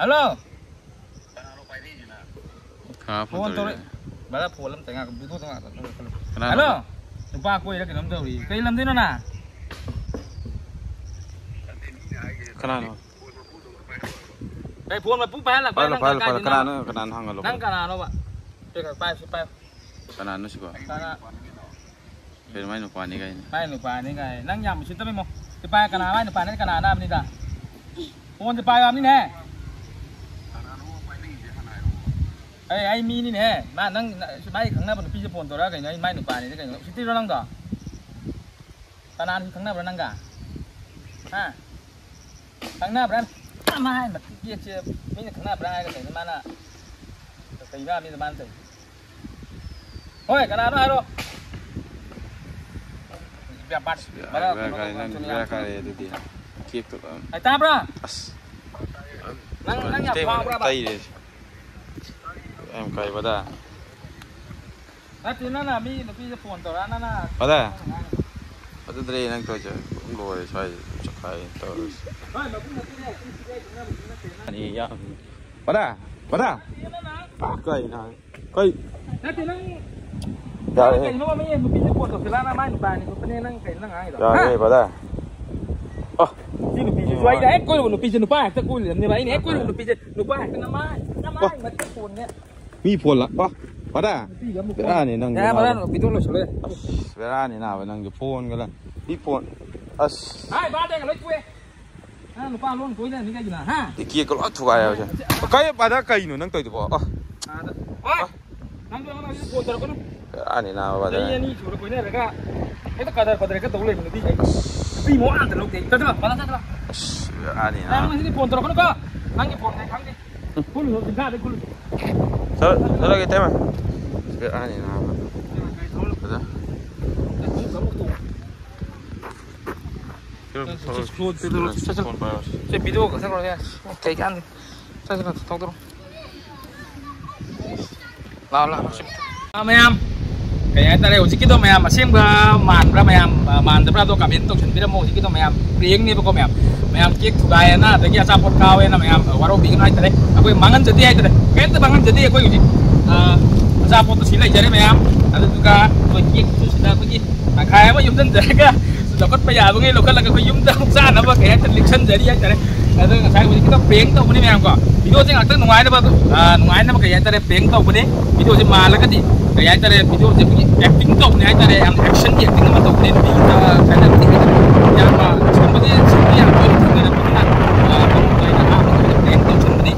ꯍꯜꯂꯣ? ꯀꯅꯥ ꯐꯣꯟ ꯐꯣꯟ ꯇꯧꯔꯛꯏ? ꯇꯧꯔꯛꯏ? ꯚꯥꯏ, ꯐꯣꯟ ꯑꯝꯇ ꯉꯥꯛ, ꯕ꯭ꯂꯨꯇꯨꯠ ꯉꯥꯛ ꯀꯩꯅꯣ ꯇꯧ-, ꯀꯅꯥꯅꯣ? ꯍꯜꯂꯣ? ꯅꯨꯄꯥ ꯀꯣꯏꯔ ꯀꯩꯅꯣꯝ ꯇꯧꯔꯤ꯫ ꯀꯩ ꯂꯝꯗꯩꯅꯣ ꯅ? ꯀꯅꯥꯅꯣ? ꯀꯩ ꯐꯣꯟ ꯃꯄꯨ ꯄꯥꯏꯍꯜꯂꯛꯄ ꯄꯥꯏꯍꯜꯂꯣ, ꯅꯪ ꯄꯥꯏꯍꯜꯂꯣ, ꯄꯥꯏꯍꯜꯂꯣ꯫ ꯀꯥꯏꯗꯩꯅꯣ? ꯀꯅꯥꯅꯣ, ꯀꯅꯥꯅꯣ ꯍꯪꯍꯜꯂꯣ, ꯅꯪ ꯀꯅꯥꯅꯣ? ꯀꯅꯥꯅꯣꯕ? ꯄꯥꯏꯁꯤ, ꯄꯥꯏꯌꯨ꯫ ꯀꯅꯥꯅꯣ ꯁꯤꯕꯣ? ꯀꯅꯥ? ꯀꯩꯅꯣ ꯃꯥꯏ ꯅꯨꯄꯥꯅꯤ ꯀꯥꯏꯅ? ꯃꯥꯏ ꯅꯨꯄꯥꯅꯤ ꯀꯥꯏ꯫ ꯅꯪ ꯌꯥꯝ ꯎꯁꯤꯠꯇꯕ ꯏꯃꯣ꯫ ꯁꯤ ꯄꯥꯏ, ꯀꯅꯥ ꯃꯥꯏ ꯅꯨꯄꯥꯅꯤ, ꯀꯅꯥ ꯑꯅꯥꯕꯅꯤꯗ? ꯐꯣꯟꯁꯦ ꯄꯥꯏꯌꯣ ꯍꯥꯏꯕꯅꯤꯅꯦ꯫ ꯑꯩ, ꯑꯩ ꯃꯤꯅꯤꯅꯦ꯫ ꯃꯥ ꯅꯪ, ꯃꯥꯏ ꯈꯪꯅꯕ ꯅꯨꯄꯤꯁꯦ ꯐꯣꯟ ꯇꯧꯔꯛꯑ ꯀꯩꯅꯣ? ꯑꯩ ꯃꯥꯏ ꯅꯨꯄꯥꯅꯤꯗꯤ ꯀꯩꯅꯣ? ꯎꯁꯤꯠꯇ꯭ꯔꯤꯔꯣ ꯅꯪꯗꯣ? ꯀꯅꯥꯅ ꯈꯪꯅꯕ꯭ꯔꯥ ꯅꯪꯒ? ꯍꯥ? ꯈꯪꯅꯕ꯭ꯔꯥ? ꯃꯥ ꯍꯥꯏ ꯃꯇꯤꯛ ꯌꯦꯠꯁꯦ ꯃꯤꯅ ꯈꯪꯅꯕ꯭ꯔꯥ ꯍꯥꯏꯔꯒ ꯀꯩꯅꯣ ꯃꯥꯅ ꯀꯩ ꯃꯤꯗ ꯃꯥꯅ ꯇꯧꯔꯤꯁꯦ? ꯍꯣꯏ, ꯀꯅꯥꯅꯣ ꯍꯥꯏꯔꯣ꯫ ꯕꯦꯔꯥ ꯀꯥꯏ, ꯅꯪ ꯕꯦꯔꯥ ꯀꯥꯏꯔꯦ ꯑꯗꯨꯗꯤ꯫ ꯀꯦꯛꯇꯣ ꯑꯗꯨꯝ꯫ ꯑꯩ ꯇꯥꯕ꯭ꯔꯥ? ꯑꯁ꯫ ꯅꯪ, ꯅꯪ ꯌꯥꯝ ꯏꯇꯩꯃꯅ ꯐꯥꯎꯕ꯭ꯔꯥꯕ? ꯇꯩꯔꯦ꯫ ꯌꯥꯝ ꯀꯥꯏꯕꯗ꯫ ꯅꯠꯇꯦ, ꯅꯪꯅ ꯃꯤ ꯅꯨꯄꯤꯗ ꯐꯣꯟ ꯇꯧꯔꯛꯑ ꯅꯪꯅ ꯐꯗꯦ꯫ ꯑꯗꯨꯗ꯭ꯔꯦ ꯅꯪ ꯇꯧꯔꯤꯁꯦ꯫ ꯑꯗꯨꯝ ꯂꯣꯏꯔꯦ ꯁ꯭ꯋꯥꯏꯁꯦ꯫ ꯆꯈꯥꯏ ꯇꯧꯔꯁꯤ꯫ ꯍꯣꯏ, ꯃꯄꯨ ꯅꯠꯇꯦꯅꯦ, ꯁꯤ ꯁꯤꯗꯤ ꯑꯩ ꯈꯪꯅꯕ ꯃꯤ ꯅꯠꯇꯦꯅ꯫ ꯑꯅꯤ ꯌꯥꯝ-, ꯐꯗꯦ? ꯐꯗꯦ? ꯅꯠꯇꯦ, ꯅꯪ ꯀꯩꯅꯣ? ꯀꯩ? ꯅꯠꯇꯦ, ꯅꯪ ꯌꯥꯔꯦꯍꯦ꯫ ꯀꯩꯅꯣ ꯃꯤ ꯅꯨꯄꯤꯁꯦ ꯐꯣꯟ ꯇꯧꯁꯤꯜꯂꯛꯑꯅ ꯃꯥꯏ ꯅꯨꯄꯥꯅꯤ ꯈꯣꯠꯄꯅꯦ ꯅꯪ ꯀꯩꯅꯣ ꯅꯪ ꯍꯥꯏꯗꯣ? ꯌꯥꯔꯦꯍꯦ, ꯍꯥ? ꯐꯗꯦ꯫ ꯑꯣ꯫ ꯁꯤ ꯅꯨꯄꯤꯁꯤꯁꯨ ꯑꯩꯅ ꯍꯦꯛ ꯀꯣꯏꯔꯨꯕ ꯅꯨꯄꯤꯁꯦ ꯅꯨꯄꯥ ꯍꯦꯛꯇ ꯀꯣꯏꯔꯤꯕꯅꯦꯕ꯫ ꯑꯩꯅ ꯍꯦꯛ ꯀꯣꯏꯔꯨꯕ ꯅꯨꯄꯤꯁꯦ ꯅꯨꯄꯥ ꯍꯦꯛꯇ ꯅꯃꯥꯏ, ꯅꯃꯥꯏ ꯃꯠꯇ ꯐꯣꯟꯅꯦ꯫ ꯃꯤ ꯐꯣꯟ ꯂꯥꯛꯄ? ꯐꯗꯦ? ꯅꯨꯄꯤꯒ ꯑꯃꯨꯛ ꯐꯣꯟ-, ꯕꯦꯔꯥꯅꯤ ꯅꯪꯁꯨ ꯌꯥꯔꯦ, ꯅꯥꯕ꯫ ꯐꯗꯦ, ꯚꯤꯗꯤꯑꯣ ꯂꯣꯏꯁꯤꯜꯂꯦ꯫ ꯑꯁ, ꯕꯦꯔꯥꯅꯤ ꯅꯥꯕ ꯅꯪꯁꯨ ꯐꯣꯟꯒ ꯂ-, ꯃꯤ ꯐꯣꯟ-, ꯑꯁ꯫ ꯍꯥꯏ, ꯕꯥꯔꯗꯦꯒ ꯂꯣꯏ ꯇꯣꯛꯑꯦ꯫ ꯅꯪ ꯅꯨꯄꯥ ꯂꯣꯟ ꯀꯣꯏꯅꯔꯅꯤ ꯀꯩꯒꯤꯅꯣ, ꯍꯥ? ꯀꯦꯛꯀ ꯂꯣꯏ ꯊꯨꯒꯥꯏꯔꯦ ꯍꯧꯖꯤꯛ꯫ ꯀꯩ ꯐꯗꯦ ꯀꯩꯅꯣ ꯅꯪ ꯇꯧꯔꯤꯗꯨꯕꯣ? ꯑ꯫ ꯑꯥꯗ꯫ ꯍꯣꯏ꯫ ꯑ꯫ ꯅꯪꯁꯨ ꯑꯩꯉꯣꯟꯗ ꯍꯧꯖꯤꯛ ꯐꯣꯟ ꯇꯧꯔꯛꯀꯅꯨ꯫ ꯕꯦꯔꯥꯅꯤ ꯅꯥꯕ ꯐꯗꯦ꯫ ꯆꯍꯤ ꯑꯅꯤ ꯁꯨꯔ ꯀꯣꯏꯅꯔꯒ ꯍꯦꯛꯇ ꯀꯗꯔ ꯐꯗꯔ ꯍꯦꯛꯇ ꯇꯧ ꯂꯩꯕ ꯅꯨꯄꯤ ꯑꯩ꯫ ꯅꯨꯄꯤ ꯃꯋꯥ ꯑꯝꯇ ꯂꯧꯗꯦ꯫ ꯆꯠꯂꯣ, ꯄꯂꯥ ꯆꯠꯂꯣ꯫ ꯑꯁ, ꯕꯦꯔꯥꯅꯤ ꯅꯪ ꯅꯥꯕ꯫ ꯉꯁꯤꯗꯤ ꯐꯣꯟ ꯇꯧꯔꯛꯀꯅꯨꯀꯣ꯫ ꯅꯪꯒꯤ ꯐꯣꯟꯗ ꯑꯩ ꯈꯪꯗꯦ꯫ ꯈꯨꯜꯂꯨ, ꯆꯤꯡꯈꯥꯗ ꯈꯨꯜꯂꯨ꯫ ꯆꯠꯂꯣ, ꯆꯠꯂꯒꯦ, ꯏꯇꯩꯃ꯫ ꯕꯦꯔꯥꯅꯤ ꯅꯥꯕ꯫ ꯐꯗꯦ꯫ ꯁꯦ, ꯚꯤꯗꯤꯑꯣ ꯀꯛꯊꯠꯈ꯭ꯔꯣꯅꯦ꯫ ꯀꯩ ꯀꯥꯟꯗꯦ꯫ ꯆꯠ, ꯆꯠ, ꯇꯧꯗ꯭ꯔꯣ? ꯂꯥꯛꯑꯣ, ꯂꯥꯛꯑꯣ, ꯁꯤ꯫ ꯑꯥ, ꯃꯌꯥꯝ, ꯀꯩ ꯍꯥꯏꯇꯥꯔꯦ, ꯍꯧꯖꯤꯛꯀꯤꯗꯣ ꯃꯌꯥꯝ ꯑꯁꯦꯡꯕ ꯃꯥꯟꯕ꯭ꯔꯥ, ꯃꯌꯥꯝ, ꯑ, ꯃꯥꯟꯗꯕ꯭ꯔꯥꯗꯣ comment ꯇꯧꯁꯟꯕꯤꯔꯝꯃꯣ꯫ ꯍꯧꯖꯤꯛꯀꯤꯗꯣ ꯃꯌꯥꯝ prank ꯅꯦꯕꯀꯣ, ꯃꯌꯥꯝ꯫ ꯃꯌꯥꯝ cake ꯊꯨꯒꯥꯏꯌꯦꯅ, ꯑꯗꯒꯤ ꯑꯆꯥꯄꯣꯠ ꯀꯥꯎꯋꯦꯅ ꯃꯌꯥꯝ ꯋꯥꯔꯧꯕꯤꯒꯅꯨ ꯍꯥꯏꯇꯥꯔꯦ꯫ ꯑꯩꯈꯣꯏ ꯃꯥꯡꯍꯟꯖꯗꯦ ꯍꯥꯏꯇꯥꯔꯦ꯫ ꯀꯩꯝꯇ ꯃꯥꯡꯍꯟꯖꯗꯦ ꯑꯩꯈꯣꯏ ꯍꯧꯖꯤꯛ꯫ ꯑ, ꯑꯆꯥꯄꯣꯠꯇꯣ ꯁꯤ ꯂꯩꯖꯔꯦ ꯃꯌꯥꯝ꯫ ꯑꯗꯨꯗꯨꯒ ꯑꯩꯈꯣꯏ cake ꯇꯨ ꯁꯤꯗ ꯑꯩꯈꯣꯏꯒꯤ ꯇꯪꯈꯥꯏ ꯑꯃ ꯌꯣꯝꯁꯤꯟꯖꯔꯒ ꯂꯧꯈꯠꯄ ꯌꯥꯕꯉꯩ ꯂꯧꯈꯠꯂꯒ ꯑꯩꯈꯣꯏ ꯌꯨꯝꯗ ꯑꯃꯨꯛ ꯆꯥꯅꯕ ꯀꯩ ꯍꯥꯏꯇꯥꯔꯦ, ꯂꯤꯛꯁꯟꯖꯔꯤ ꯍꯥꯏꯇꯥꯔꯦ꯫ ꯑꯗꯣ ꯉꯁꯥꯏ ꯍꯧꯖꯤꯛꯀꯤꯗꯣ prank ꯇꯧꯕꯅꯤ ꯃꯌꯥꯝ ꯀꯣ꯫ Video ꯁꯦ ꯉꯥꯛꯇꯪ ꯅꯨꯡꯉꯥꯏꯅꯕ ꯑꯗꯨ, ꯑ, ꯅꯨꯡꯉꯥꯏꯅꯕ ꯀꯩ ꯍꯥꯏꯇꯥꯔꯦ, prank ꯇꯧꯕꯅꯤ꯫ Video ꯁꯦ ꯃꯥꯜꯂꯒꯗꯤ ꯀꯩ ꯍꯥꯏꯇꯥꯔꯦ, video ꯁꯦ ꯑꯩꯈꯣꯏꯒꯤ acting ꯇꯧꯕꯅꯤ ꯍꯥꯏꯇꯥꯔꯦ, ꯌꯥꯝ action ꯒꯤ acting ꯑꯃ ꯇꯧꯕꯅꯤ꯫ ꯅꯨꯄꯤ ꯑꯃ ꯀꯩꯅꯣ ꯇꯧꯕꯅꯤ꯫ ꯌꯥꯝꯅ ꯁꯤꯒꯨꯝꯕꯗꯤ ꯁꯤꯒꯨꯝꯕꯗꯤ ꯌꯥꯝ ꯇꯣꯏꯅ ꯊꯦꯡꯅꯔꯛꯄꯅꯤꯅ, ꯑ, ꯃꯔꯨꯞ ꯑꯣꯏꯅ ꯑꯍꯥꯟꯕ ꯑꯣꯏꯅ prank ꯇꯧꯁꯟꯕꯅꯤ꯫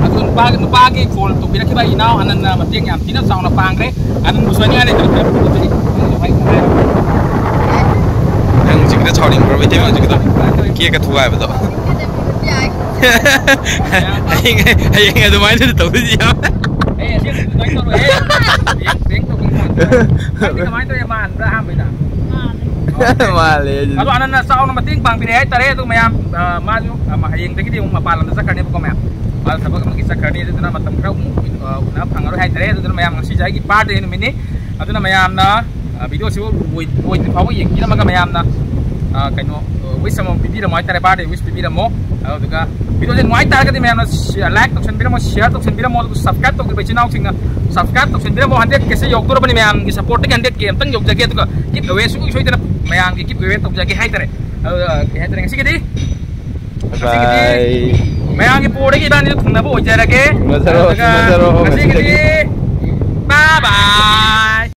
ꯑꯗꯨ ꯅꯨꯄꯥꯒꯤ, ꯅꯨꯄꯥꯒꯤ call ꯇꯧꯕꯤꯔꯛꯈꯤꯕ ꯏꯅꯥꯎ ꯑꯅꯟꯅ ꯃꯇꯦꯡ ꯌꯥꯝ ꯊꯤꯅ ꯆꯥꯎꯅ ꯄꯥꯡꯈ꯭ꯔꯦ꯫ ꯑꯅꯟꯕꯨ ꯁꯣꯏꯅꯤꯡꯉꯥꯏ ꯂꯩꯇ꯭ꯔꯦ꯫ ꯅꯪ ꯍꯧꯖꯤꯛꯀꯤꯗ ꯁꯥꯎꯅꯤꯡꯕ꯭ꯔꯣ? ꯃꯩꯇꯩ ꯍꯧꯖꯤꯛꯀꯤꯗꯣ cake ꯀ ꯊꯨꯒꯥꯏꯕꯗꯣ꯫ ꯌꯥꯏ꯫ ꯍꯌꯦꯡ, ꯍꯌꯦꯡ ꯑꯗꯨꯃꯥꯏꯅ ꯇꯧꯗꯣꯏꯁꯤ ꯌꯥꯝ꯫ ꯑꯦ, ꯑꯁꯦꯡꯕ ꯑꯗꯨꯃꯥꯏꯅ ꯇꯧꯔꯣꯏꯍꯦ꯫ ꯍꯌꯦꯡ prank ꯅꯪꯗꯤ ꯀꯃꯥꯏꯅ ꯇꯧꯋꯤ? ꯃꯥꯟꯕ꯭ꯔꯥ ꯑꯍꯥꯟꯕꯩꯗ? ꯃꯥꯜꯂꯦ ꯑꯗꯨꯗꯤ꯫ ꯑꯗꯣ ꯑꯅꯟꯅ ꯆꯥꯎꯅ ꯃꯇꯦꯡ ꯄꯥꯡꯕꯤꯔꯦ ꯍꯥꯏꯇꯥꯔꯦ꯫ ꯑꯗꯨ ꯃꯌꯥꯝ, ꯑ, ꯃꯥꯁꯨ, ꯑ, ꯍꯌꯦꯡꯗꯒꯤꯗꯤ ꯑꯃꯨꯛ ꯃꯄꯥꯟ ꯂꯝꯗ ꯆꯠꯈ꯭ꯔꯅꯦꯕꯀꯣ ꯃꯌꯥꯝ꯫ ꯃꯥꯁꯨ ꯊꯕꯛ ꯑꯃꯒꯤ ꯆꯠꯈ꯭ꯔꯅꯤ꯫ ꯑꯗꯨꯗꯨꯅ ꯃꯇꯝ ꯈꯔ ꯑꯃꯨꯛ, ꯑ, ꯎꯅꯕ ꯐꯪꯉꯔꯣꯏ ꯍꯥꯏꯇꯥꯔꯦ꯫ ꯑꯗꯨꯗꯨꯅ ꯃꯌꯥꯝ ꯉꯁꯤꯁꯦ ꯑꯩꯒꯤ birthday ꯅꯨꯃꯤꯠꯅꯤ꯫ ꯑꯗꯨꯅ ꯃꯌꯥꯝꯅ, ꯑ, video ꯁꯤꯕꯨ ꯂꯣꯏ-, ꯂꯣꯏꯗ꯭ꯔꯤ ꯐꯥꯎꯕ ꯌꯦꯡꯕꯤꯔꯝꯃꯒ ꯃꯌꯥꯝꯅ, ꯑ, ꯀꯩꯅꯣ, ꯑ, wish ꯑꯃꯃꯝ ꯄꯤꯕꯤꯔꯝꯃꯣ ꯍꯥꯏꯇꯥꯔꯦ, birthday wish ꯄꯤꯕꯤꯔꯝꯃꯣ꯫ ꯑꯗꯨꯗꯨꯒ video ꯁꯦ ꯅꯨꯡꯉꯥꯏ ꯇꯥꯔꯒꯗꯤ ꯃꯌꯥꯝꯅ ꯁꯤ-, like ꯇꯧꯁꯟꯕꯤꯔꯝꯃꯣ, share ꯇꯧꯁꯟꯕꯤꯔꯝꯃꯣ, ꯑꯗꯨꯒ subscribe ꯇꯧꯗ꯭ꯔꯤꯕ ꯏꯆꯤꯟ ꯏꯅꯥꯎꯁꯤꯡꯅ subscribe ꯇꯧꯁꯟꯕꯤꯔꯝꯃꯣ꯫ Hundred K ꯁꯦ ꯌꯧꯗꯣꯔꯕꯅꯤ, ꯃꯌꯥꯝꯒꯤ support ꯇꯒꯤ hundred K ꯑꯝꯇꯪ ꯌꯧꯖꯒꯦ, ꯑꯗꯨꯒ giveaway ꯁꯨꯡꯁꯣꯏ ꯁꯣꯏꯗꯅ ꯃꯌꯥꯝꯒꯤ giveaway ꯇꯧꯖꯒꯦ ꯍꯥꯏꯇꯥꯔꯦ꯫ ꯑꯗꯨꯒ ꯀꯩ ꯍꯥꯏꯇꯥꯔꯦ, ꯉꯁꯤꯒꯤꯗꯤ, ꯉꯁꯤꯒꯤꯗꯤ bye꯫ ꯃꯌꯥꯝꯒꯤ ꯄꯣꯔꯗꯒꯤ ꯏꯕꯥꯅꯤꯁꯨ ꯊꯨꯡꯅꯕ ꯑꯣꯏꯖꯔꯒꯦ꯫ ꯊꯨꯡꯅꯖꯔꯣ, ꯑꯗꯨꯒ ꯊꯨꯡꯅꯖꯔꯣ, ꯉꯁꯤꯒꯤꯗꯤ ꯉꯁꯤꯗꯒꯤ꯫ Bye bye꯫